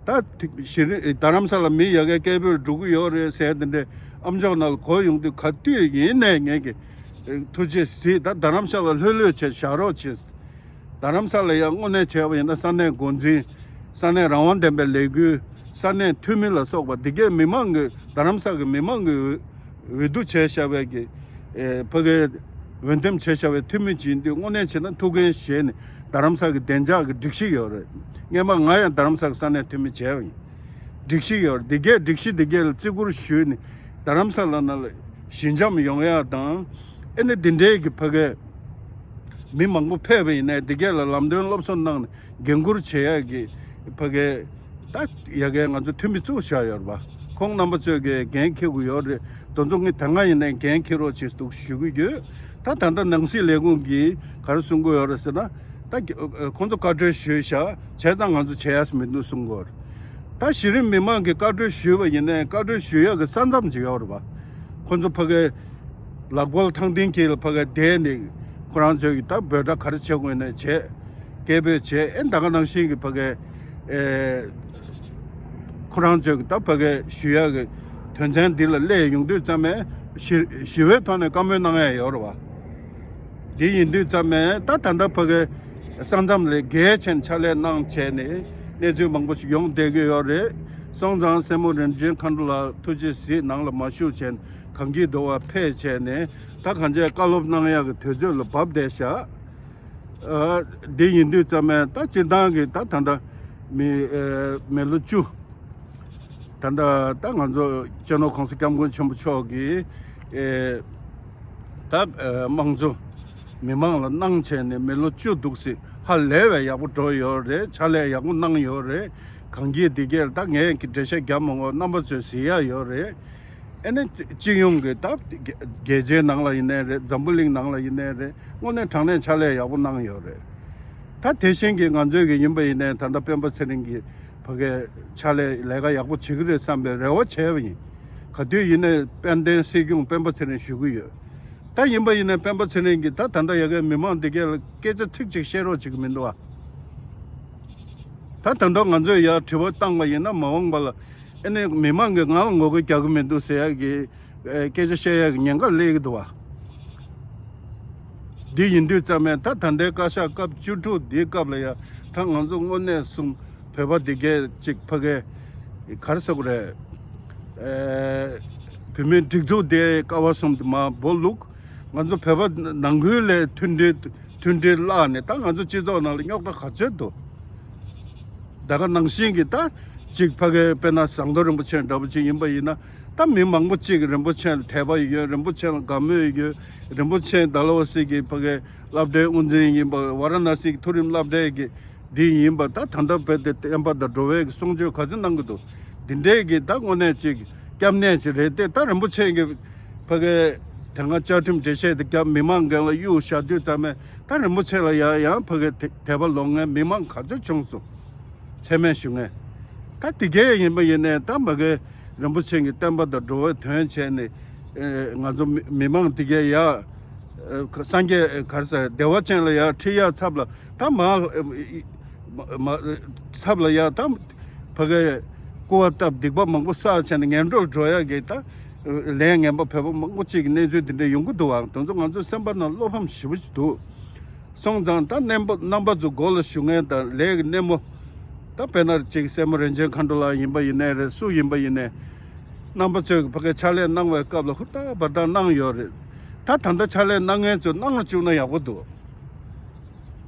ད་དེ་གཞི་རི་རྡ་རམ་ས་ལ་མི་ཡ་གའི་སྐད་འབོད་འགྲོ་གི་ཡོད་རེད་ཟེར་དེ་འདྲའི་ཨམ་ཅོག་ནང་ལ་གོ་ཡོང་དུས་ག་དུས་ཡིན་ནའི་ངས་ཀྱི་ཐུགས་རྗེ་གཟིགས། ད་རྡ་རམ་ས་ལ་ལྷོད་ལྷོད་བྱས་བཞག་རོགས་བྱེད། རྡ་རམ་ས་ལ་ཡང་དངོས་གནས་བྱས་པ་ཡིན་ན་ས་གནས་འགོ་འཛིན། ས་གནས་རང་དབང་ལྡན་པའི་ལས་འགུལ། ས་གནས་འཐུས་མི་ལ་སོགས་པ་འདི་གས་མི་མང་གི་རྡ་རམ་ས་གི་མི་མང་གི་འོས་འོས་བསྡུ་བྱས་བཞག་པའི་གི་ཨེ་ཕ་གི་འོས་འདེམས་བྱས་བཞག་པའི་འཐུས་མི་ཅིག་ཡིན་དུས་དངོས་གནས་བྱས་ན་ཐུགས་འགན་བཞེས་ནས་རྡ་རམ་ས་གི་བདེ་འཇགས་ཀྱི་སྒྲིག་གཞི་ཡོད་རེད། སྔས་མ་ང་ཡང་རྡ་རམ་ས་གི་ས་གནས་འཐུས་མི་བྱས་པ་ཡིན། སྒྲིག་གཞི་ཡོད་རེད། འདི་གས་སྒྲིག་གཞི་འདི་གས་ལ་བརྩི་བཀུར་ཞུས་ནས་རྡ་རམ་ས་ལ་ནང་ལ་ཞི་འཇམ་ཡོང་ཡག་དང་། ཨེ་ནི་འདི་འདྲའི་གི་ཕ་གི་མི་མང་པོ་ཕེབས་པ་ཡིན་ནའི་འདི་གས་ལ་ལམ་སྟོན་སློབ་གསོ་གནང་ནས་འགན་འཁུར་བྱེད་ཡག་གི་ཕ་གི་ད་ཡ་གའི་ང་ཚོ་འཐུས་མི་བཙུགས་བཞག་ཡོད་རེད་པ། ཁོང་རྣམ་པ་ཚོས་གི་འགན་འཁྱེར་དགོས་ཡོད་རེད། དེ་ཚོ་ངས་ད་སྔ་ཡིན་ནའི་འགན་འཁྱེར་རོགས་བྱེད་འདུག་ཞུ་གི་ཡོད། ད་ད་ལྟ་ནང་སྲིད་ལས་ཁུངས་ཀྱིས་ག་རེ་གསུང་གི་ཡོད་རེད་ཟེར་ན། ད་ཁོང་ཚོ་བཀའ་འཁྲོལ་ཞུས་བཞག་བྱས་ཙང་ང་ཚོ་བྱེད་ཡག་མི་འདུག་གསུང་གི་ཡོད་རེད། ད་གཞི་རིམ་མི་མང་གིས་བཀའ་འཁྲོལ་ཞུས་པ་ཡིན་ནའི་བཀའ་འཁྲོལ་ཞུ་ཡག་གི་ས་མཚམས་ཅིག་ཡོད་རེད་པ། ཁོང་ཚོ་ཕ་གི་ལག་པ་ལ་ཐང་ཐིང་གི་ལ་ཕ་གི་བསྡད་ནས་ཁོ་རང་ཚོས་ཀྱི་ད་འབོད་སྒྲ་ག་རེ་བྱེད་དགོས་ནའི་བྱེད། སྐད་འབོད་བྱེད། ཨེ་ད་ག་ནང་བཞིན་གྱི་ཕ་གི་ཨེ་ཁོ་རང་ཚོས་ཀྱི་ད་ཕ་གི་ཞུ་ཡག་གི་དོན་ཚན་འདི་ལ་སླེབས་ཡོང་དུས་ཙམ་པས་ཞི་ཞི་བའི་ཐོག་ནས་བཀའ་མོལ་གནང་ཡག་ཡོད་རེད་པ། འདི་ཡིན་དུས་ཙམ་པས་ད་ད་ལྟ་ཕ་གི་ས་མཚམས་ལས་བརྒལ་བྱས་ནས་ཕྱག་ལས་གནང་བྱས་ནས་གནས་ཚུལ་མང་པོ་ཞིག་ཡོང་བསྡད་ཀྱི་ཡོད་རེད། སོང་ཙང་སྲས་མོ་རིན་ཆེན་མཁའ་འགྲོ་ལགས་ཐུགས་རྗེ་གཟིགས། ནང་ལ་མ་བཞུགས་བྱས་ནས་གངས་སྐྱིད་དོ་བ་ཕེབས་བྱས་ནས་ད་གང་ཅི་བཀའ་སློབ་གནང་ཡག་གི་དུས་ཚོད་ལ་བབས་བསྡད་ཤག་ཨ། འདི་ཡིན་དུས་ཙམ་པས་ད་སྤྱིར་བཏང་གི་ད་ད་ལྟ་མི་ཨ་མི་ལོ་བཅུ། ད་ལྟ་ད་ང་ཚོ་སྤྱི་ནོར་༸གོང་ས་༸སྐྱབས་མགོན་ཆེན་པོ་མཆོག་གིས་ཨེ་ད་ཨ་དམངས་གཙོ་མི་མང་ལ་གནང་བྱས་ནས་མི་ལོ་བཅུ་འདུག་སེ་ཧ་ལས་པའི་ཡག་པོ་འགྲོ་ཡོད་རེད། ཕྱག་ལས་ཡག་པོ་གནང་ཡོད་རེད། གངས་སྐྱིད་འདི་གས་ད་ངས་ཀྱི་འགྲེལ་བཤད་རྒྱག་མ་དགོས། རྣམ་པ་ཚོས་གཟིགས་ཡག་ཡོད་རེད། ཨེ་ནས་སྤྱི་ཡོངས་ཀྱི་ད་རྒྱལ་རྒྱལ་སྤྱིའི་ནང་ལ་ཡིན་ནའི་རེད། འཛམ་བུ་གླིང་ནང་ལ་ཡིན་ནའི་རེད། དངོས་གནས་དྲང་གནས་ཕྱག་ལས་ཡག་པོ་གནང་ཡོད་རེད། ད་དེ་བཞིན་གྱི་ང་ཚོའི་གི་ཡིན་པ་ཡིན་ནའི་ད་ལྟ་སྤེན་པ་ཚེ་རིང་གིས་ཕ་གའི་ཕྱག་ལས་ལས་ཀ་ཡག་པོ་བྱེད་ཀྱི་རེད་བསམ་པའི་རེ་བ་བྱས་པ་ཡིན། ག་དུས་ཡིན་ནའི་དཔལ་ལྡན་སྲིད་སྐྱོང་སྤེན་པ་ཚེ་རིང་ཞུ་གི་ཡོད། ད་ཡིན་པ་ཡིན་ནའི་སྤེན་པ་ཚེ་རིང་གིས་ད་ད་ལྟ་ཡ་གའི་མི་མང་འདི་གས་ལ་སྐད་ཆ་ཚིག་གཅིག་བཤད་རོགས་བྱེད་ཀྱི་མི་འདུག་ཨ། ད་ད་ལྟ་ང་ཚོས་ཡར་དྲི་བ་བཏང་བ་ཡིན་ན་མ་འོངས་པ་ལ་ཨེ་ནས་མི་མང་གིས་ང་ལ་ངོ་རྒོལ་རྒྱག་གི་མི་འདུག་ཟེར་ཡག་གི་ཨེ་སྐད་ཆ་བཤད་ཡག་གི་ཉེན་ཁ་སླེབས་ཀྱི་འདུག་བ། འདི་ཡིན་དུས་ཙམ་པས་ད་ད་ལྟའི་བཀའ་ཤག་སྐབས་བཅུ་དྲུག་འདིའི་སྐབས་ལ་ཡ་ད་ང་ཚོ་དངོས་གནས་གསུམ་བོད་པ་འདི་གས་ཅིག་ཕ་གའི་ག་རེ་ཟེར་དགོས་རེད། ཨེ་བོད་མིའི་སྒྲིག་འཛུགས་དེ་ཀ་བ་གསུམ་དུ་མ་འབོ་ལུག་ང་ཚོ་བོད་པ་ནང་ཁུལ་ལས་མཐུན་སྒྲིལ་མཐུན་སྒྲིལ་བརླག་ནས་ད་ང་ཚོ་སྤྱི་ཚོགས་ནང་ལ་རྙོག་དྲ་ག་ཚོད་འདུག་ད་ག་ནང་བཞིན་གྱི་ད་ཅིག་ཕ་གའི་དཔེར་ན་ཟམ་གདོང་རིན་པོ་ཆེ་འདྲ་པོ་ཅིག་ཡིན་པ་ཡིན་ན་ད་མི་མང་པོ་ཅིག་རིན་པོ་ཆེ་ལ་དད་པ་ཡོད། རིན་པོ་ཆེ་ལ་དགའ་མོས་ཡོད། རིན་པོ་ཆེ་ད་ལོ་སྲིད་ཀྱི་ཕ་གའི་སློབ་གྲྭའི་དབུ་འཛིན་ཡིན་པ། ཝ་ར་ཎ་སི་གི་མཐོ་རིམ་སློབ་གྲྭའི་གི་འདི་ཡིན་པ། ད་ད་ལྟ་བོད་དེ་བསྟན་པ་དང་འགྲོ་བའི་གི་གསུང་ཆོས་ག་ཚོད་གནང་གི་འདུག་འདི་འདྲའི་གི་ད་དངོས་གནས་ཅིག་སྐྱབས་གནས་ཅིག་རེད་དེ། ད་རིན་པོ་ཆེ་གི་ཕ་གའི་དེ་སྔ་བཅའ་ཁྲིམས་འགྲེལ་བཤད་དེ་རྒྱབ་མི་མང་སྒང་ལ་གཡུག་བཞག་དུས་ཙམ་པས་ད་རིན་པོ་ཆེ་ལ་ཡང་ཡང་ཕ་གའི་དད་དད་པ་ལོག་མཁན་མི་མང་ག་ཚོད་བྱུང་སོང་། ཚད་མེད་ཞུ་མཁན། ད་དེ་གས་ཡིན་པ་ཡིན་ནའི་ད་ཕ་གའི་རིན་པོ་ཆེ་གི་བསྟན་པ་དང་འགྲོ་བའི་དོན་བྱས་ནས་ཨེ་ང་ཚོ་མི་མི་མང་དེ་གས་ཡ་ཨེ་སངས་རྒྱས་ག་རེ་ཟེར་བདེ་བ་ཅན་ལ་ཡ་ཁྲིད་ཡ་ཚབ་ལ་ད་མ་མ་ཚབ་ལ་ཡ་ད་ཕ་གའི་སྐུར་བ་བཏབ་སྡིག་པ་མང་པོ་བསགས་བྱས་ནས་ངན་འགྲོར་འགྲོ་ཡ་གི་ད་ལས་ངན་པ་བོད་པ་མང་པོ་ཅིག་གི་གནས་ཚུལ་དེ་འདྲ་ཡོང་གི་འདུག་བ། དེ་ཚོ་ང་ཚོའི་སེམས་པ་ནང་བློ་ཕམ་ཞེ་པོ་ཅིག་འདུག་སོང་ཙང་ད་རྣམ་པ་རྣམ་པ་ཚོ་མགོ་ལ་ཞུ་མཁན་དང་ལས་ཀྱི་སྣེ་མོ། ད་དཔེར་ན་ཅིག་སྲས་མོ་རིན་ཆེན་མཁའ་འགྲོ་ལགས་ཡིན་པ་ཡིན་ནའི་རེད། སུ་ཡིན་པ་ཡིན་ནའི། རྣམ་པ་ཚོས་ཕ་གའི་ཕྱག་ལས་གནང་བའི་སྐབས་ལ་ཧུར་ཐག་འབད་ཐག་གནང་ཡོད་རེད། ད་ད་ལྟ་ཕྱག་ལས་གནང་མཁན་ཚོས་གནང་རུ་བཅུག་ན་ཡག་པོ་འདུག་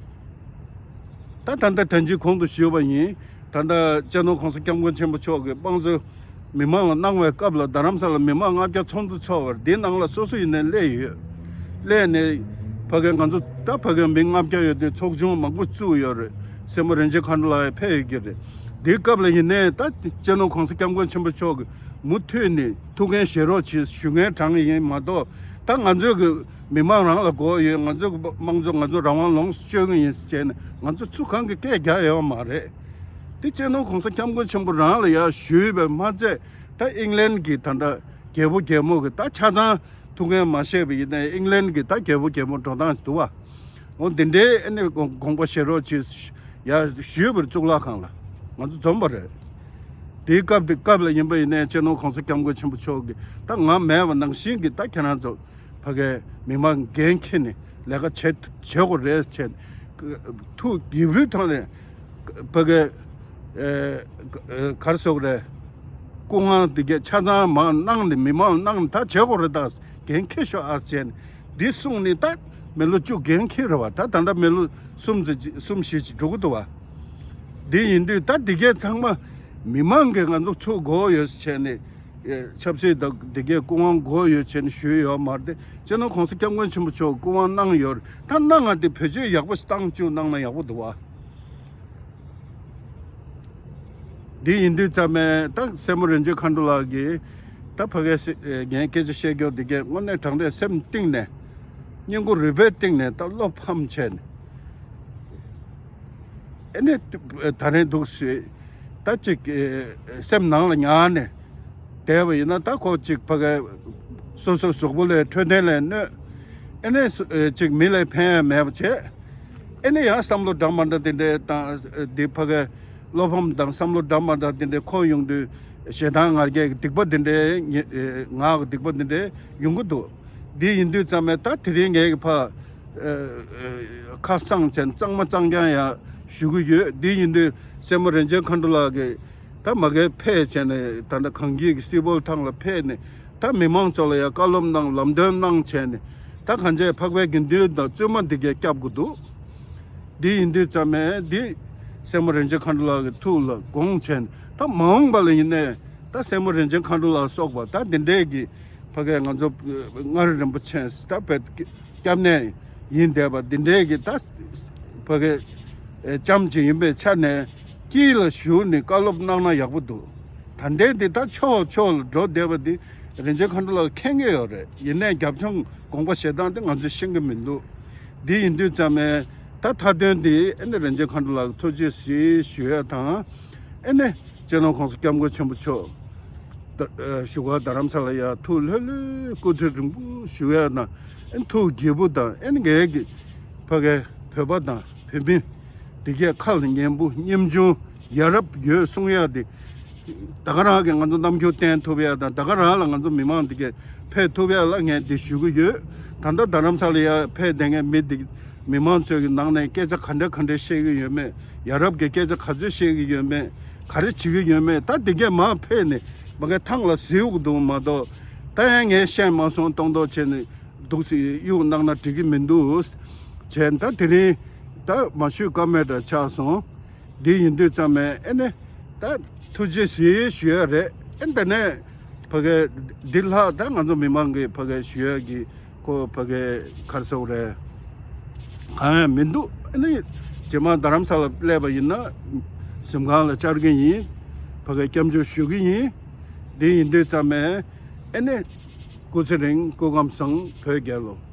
ད་ད་ལྟ་དོན་གཅིག་གོང་དུ་ཞུས་པ་ཡིན། ད་ལྟ་སྤྱི་ནོར་༸གོང་ས་༸སྐྱབས་མགོན་ཆེན་པོ་མཆོག་གིས་དམངས་གཙོའི་མི་མང་ལ་གནང་བའི་སྐབས་ལ་རྡ་རམ་ས་ལ་མི་མང་ལྔ་བརྒྱ་ཚོགས་འདུ་ཚོགས་པར་འདིའི་ནང་ལ་སོ་སོ་ཡིན་ནའི་སླེབས་ཡོད། སླེབས་ནས་ཕ་གའི་ང་ཚོ་ད་ཕ་གའི་མི་ལྔ་བརྒྱ་ཡོད་དུས་ཚོགས་ཆུང་མང་པོ་བཙུགས་ཡོད་རེད། སྲས་མོ་རིན་ཆེན་མཁའ་འགྲོ་ལགས་ཡང་ཕེབས་ཡོད་ཀྱི་རེད། འདིའི་སྐབས་ལ་ཡིན་ནའི་ད་སྤྱི་ནོར་༸གོང་ས་༸སྐྱབས་མགོན་ཆེན་པོ་མཆོག་གིས་མུ་མཐུད་ནས་ཐུགས་འགན་བཞེས་རོགས་བྱེད་ཞུ་མཁན་གྲངས་ཡིན་མ་གཏོགས། ད་ ད་ང་ཚོའི་གི་མི་མང་རང་ལ་དགོས་ཡོད། ང་ཚོའི་གི་དམངས་གཙོ་ང་ཚོ་རང་དབང་ལོངས་སུ་སྤྱོད་ཀྱི་ཡིན་ཟེར་བྱས་ནས་ང་ཚོ་ཚུར་གང་གི་སྐད་རྒྱག་ཡོད་མ་རེད། དེ་སྤྱི་ནོར་གོང་ས་སྐྱབས་མགོན་ཆེན་པོ་རང་ལ་ཡར་ཞུས་པས་མ་ཚད། ད་ཨིང་ལན་གྱི་ད་ལྟ་རྒྱལ་པོ་རྒྱལ་མོ་གི་ད་ཆ་ཚང་ཐུགས་འགན་མ་བཞེས་པ་ཡིན་ན་ཨིང་ལན་གྱི་ད་རྒྱལ་པོ་རྒྱལ་མོ་འགྲོ་སྟངས་ཤིག་འདུག་བ། འོ་འདི་འདྲའི་ཨ་ནི་དགོངས་པ་བཞེས་རོགས་གྱིས་ཡ་ཞུས་པར་གཙུག་ལག་ཁང་ལ་ང་ཚོ་འཛོམས་པ་རེད། དེའི་སྐབས་དེ་སྐབས་ལ་ཡིན་པ་ཡིན་ནའི་སྤྱི་ནོར་གོང་ས་སྐྱབས་མགོན་ཆེན་པོ་མཆོག་གིས་ད་ང་མེད་པ་ནང་བཞིན་གྱི་ད་ཁྱེད་རང་ཚོ་ཕ་གའི་མི་མང་འགན་འཁྱེར་ནས་ལས་ཀ་བྱེད་བྱེད་དགོས་རེད་ཟེར་ནས་ཐུགས་དགྱེས་པོའི་ཐོག་ནས་ཕ་གའི་ཨེ་ག་རེ་ཟེར་དགོས་རེད། སྐུ་ངལ་འདི་གས་ཆ་ཚང་མར་གནང་ནས་མི་མང་གནང་ནས་ད་བྱེད་དགོས་རེད། ད་འགན་འཁྱེར་ཤོག་ཨ་ཟེར་ནས་འདི་གསུངས་ནས་ད་མི་ལོ་བཅུ་འགན་འཁྱེར་རེད་བ། ད་ད་ལྟ་མི་ལོ་གསུམ་ཙམ་ཅིག་གསུམ་བཞི་ཅིག་འགྲོ་གི་འདུག་བ། འདི་ཡིན་དུས་ད་འདི་གས་ཚང་མ་མི་མང་གིས་ང་ཚོ་ཚུར་དགོས་ཡོད་ཟེར་ནས་ཨེ་ཆབ་སྲིད་དང་འདི་གས་སྐུ་དབང་དགོས་ཡོད་ཟེར་ནས་ཞུས་ཡོད་མ་རེད། དེ་སྤྱི་ནོར་གོང་ས་སྐྱབས་མགོན་ཆེན་པོ་མཆོག་སྐུ་དབང་གནང་ཡོད་རེད། ད་གནང་ང་དེ་བེད་སྤྱོད་ཡག་པོ་ཞིག་བཏང་བཅུག་གནང་ན་ཡག་པོ་འདུག་བ། འདི་ཡིན་དུས་ཙམ་མས་ད་སྲས་མོ་རིན་ཆེན་མཁའ་འགྲོ་ལགས་ཀྱིས་ད་ཕ་གའི་སི་ངའི་སྐད་ཆ་བཤད་རྒྱུ་འདི་གས་དངོས་གནས་དྲང་གནས་སེམས་གཏིང་ནས་སྙིང་ཁུང་རུས་པའི་གཏིང་ནས་ད་བློ་ཕམ་བྱས་ནས་ཨེ་ནས་ད་རེས་འདུག་སེ་ད་ཅིག་སེམས་ནང་ལ་ཉར་ནས་བསྡད་པ་ཡིན་ན་ད་ཁོ་ཅིག་ཕ་གའི་སོ་སོ་གཟུགས་པོ་ལ་འཕྲོད་བསྟེན་ལ་གནོད། ཨེ་ནས་ཅིག་མི་ལ་ཕན་ཡ་མེད་པ་བྱས། ཨེ་ནས་ཡང་བསམ་བློ་འདྲ་མི་འདྲ་དེ་འདྲའི་དང་འདི་ཕ་གའི་བློ་ཕམ་དང་བསམ་བློ་འདྲ་མི་འདྲ་དེ་འདྲའི་འཁོར་ཡོང་དུས་ཞེ་སྡང་ང་རྒྱལ་གྱི་སྡིག་པ་དེ་འདྲའི་ངག་གི་སྡིག་པ་དེ་འདྲའི་ཡོང་གི་འདུག་འདི་ཡིན་དུས་ཙམ་པས་ད་དེ་རིང་ངས་ཀྱི་ཕ་ཁ་གསང་བྱས་གཙང་མ་གཙང་རྐྱང་ཡང་ཞུ་གི་ཡོད། འདི་ཡིན་དུས་སྲས་མོ་རིན་ཆེན་མཁའ་འགྲོ་ལགས་ཀྱིས་ད་མ་གིར་ཕེབས་བྱས་ནས་ད་ལྟ་གངས་སྐྱིད་ཀྱི་སི་བོལ་ཐང་ལ་ཕེབས་ནས་ད་མི་མང་ཚོ་ལ་ཡང་བཀའ་སློབ་གནང་ལམ་སྟོན་གནང་བྱས་ནས་ད་གང་བྱས་འཕགས་པའི་དགེ་འདུན་དང་བཙུན་མ་འདི་གས་སྐྱབས་དགོས་འདུག་འདི་ཡིན་དུས་ཙམ་པས་འདི་སྲས་མོ་རིན་ཆེན་མཁའ་འགྲོ་ལགས་ཀྱི་ཐུགས་ལ་དགོངས་བྱས་ནས་ད་མ་འོངས་པ་ལ་ཡིན་ནའི་ད་སྲས་མོ་རིན་ཆེན་མཁའ་འགྲོ་ལགས་སོགས་པ་ད་འདི་འདྲས་ཀྱི་ཕ་གའི་ང་ཚོ་མངའ་རིས་རིན་པོ་ཆེ་ད་བོད་སྐྱབས་གནས་ཡིན་བསྡད་པ་འདི་འདྲའི་གི་ད་ཕ་གི་ཨེ་ལྕམ་ཅིག་ཡིན་པའི་ཆ་ནས་དཀྱིལ་ལ་བཞུགས་ནས་བཀའ་སློབ་གནང་ན་ཡག་པོ་འདུག་ད་ལྟའི་འདི་ད་ཕྱོགས་ཕྱོགས་ལ་འགྲོ་བསྡད་པ་འདི་རིན་ཆེན་མཁའ་འགྲོ་ལགས་མཁྱེན་གྱི་ཡོད་རེད། ཡིན་ནའི་རྒྱབ་ལྗོངས་དགོངས་པ་བཞེས་སྟངས་འདི་ང་ཚོས་ཤེས་ཀྱི་མི་འདུག་འདི་ཡིན་དུས་ཙམ་ནས་ད་མཐའ་དོན་འདི་ཨེ་ནི་རིན་ཆེན་མཁའ་འགྲོ་ལགས་ཐུགས་རྗེ་གཟིགས་ཞུ་ཡ་དང་། ཨེ་ནི་སྤྱི་ནོར་གོང་ས་སྐྱབས་མགོན་ཆེན་པོ་མཆོག་ད་ཨ་བཞུགས་སྒར་རྡ་རམ་ས་ལ་ཡ་ཐུགས་ལྷོད་ལྷོད་སྐུ་ཚེ་རིང་པོ་བཞུགས་ཡ་དང་ཨེ་ནི་ཐུགས་དགྱེས་པོ་དང་ཨེ་ནི་ངའི་གི་ཕ་གའི་བོད་པ་དང་བོད་མི་འདི་གའི་ཁ་ལ་ཉན་པོ་སྙེམས་ཆུང་ཡ་རབས་ཡོད་གསུང་ཡ་དེ་ད་ག་རང་གི་ང་ཚོ་རྣམ་འགྱུར་བསྟན་ཐུབ་ཡ་དང་ད་ག་རང་ལ་ང་ཚོ་མི་མང་འདི་གའི་ཕེབས་ཐུབ་ཡ་ལ་ངས་འདི་ཞུ་གི་ཡོད། ད་ལྟ་རྡ་རམ་ས་ལ་ཡ་ཕེབས་བསྡད་མཁན་མི་འདི་མི་མང་ཚོའི་གི་ནང་ནས་སྐད་ཆ་ག་འདྲ་ག་འདྲ་བཤད་གི་ཡོད་མེད། ཡ་རབས་ཀྱི་སྐད་ཆ་ག་ཚོད་བཤད་གི་ཡོད་མེད། ག་རེ་བྱེད་གི་ཡོད་མེད། ད་འདི་གས་མར་ཕེབས་ནས་མ་གའི་ཐང་ལ་ཟེར་གི་འདུག་མ་གཏོགས་ད་ཡང་ངས་བཤད་མ་སོང་སྟོང་ཐོག་བྱས་ནས་འདུག་སེ་གཡུག་གནང་ན་འགྲིག་གི་མི་འདུག་བྱས། ད་དེ་རིང་ད་མ་ཞུས་ཀ་མེད་འདྲ་ཆགས་སོང་། འདི་ཡིན་དུས་ཙམ་ནས་ཨེ་ནི་ད་ཐུགས་རྗེ་གཟིགས་ཞུ་ཡ་རེད། ཨེ་འདི་ནས་ཕ་གའི་འདི་ལྷག་ད་ང་ཚོ་མི་མང་གི་ཕ་གའི་ཞུ་ཡ་གི་ཁོ་ཕ་གའི་ག་རེ་ཟེར་དགོས་རེད། གང་ཡང་མི་འདུག་ཨེ་ནི་རྗེས་མ་རྡ་རམ་ས་ལ་སླེབས་པ་ཡིན་ན་གཟིམ་ཁང་ལ་བཅར་གི་ཡིན། ཕ་གའི་སྐྱབས་འཇུག་ཞུ་གི་ཡིན། འདི་ཡིན་དུས་ཙམ་ནས་ཨེ་ནི་སྐུ་ཚེ་རིང་སྐུ་ཁམས་བཟང་བོད་རྒྱལ་ལོ།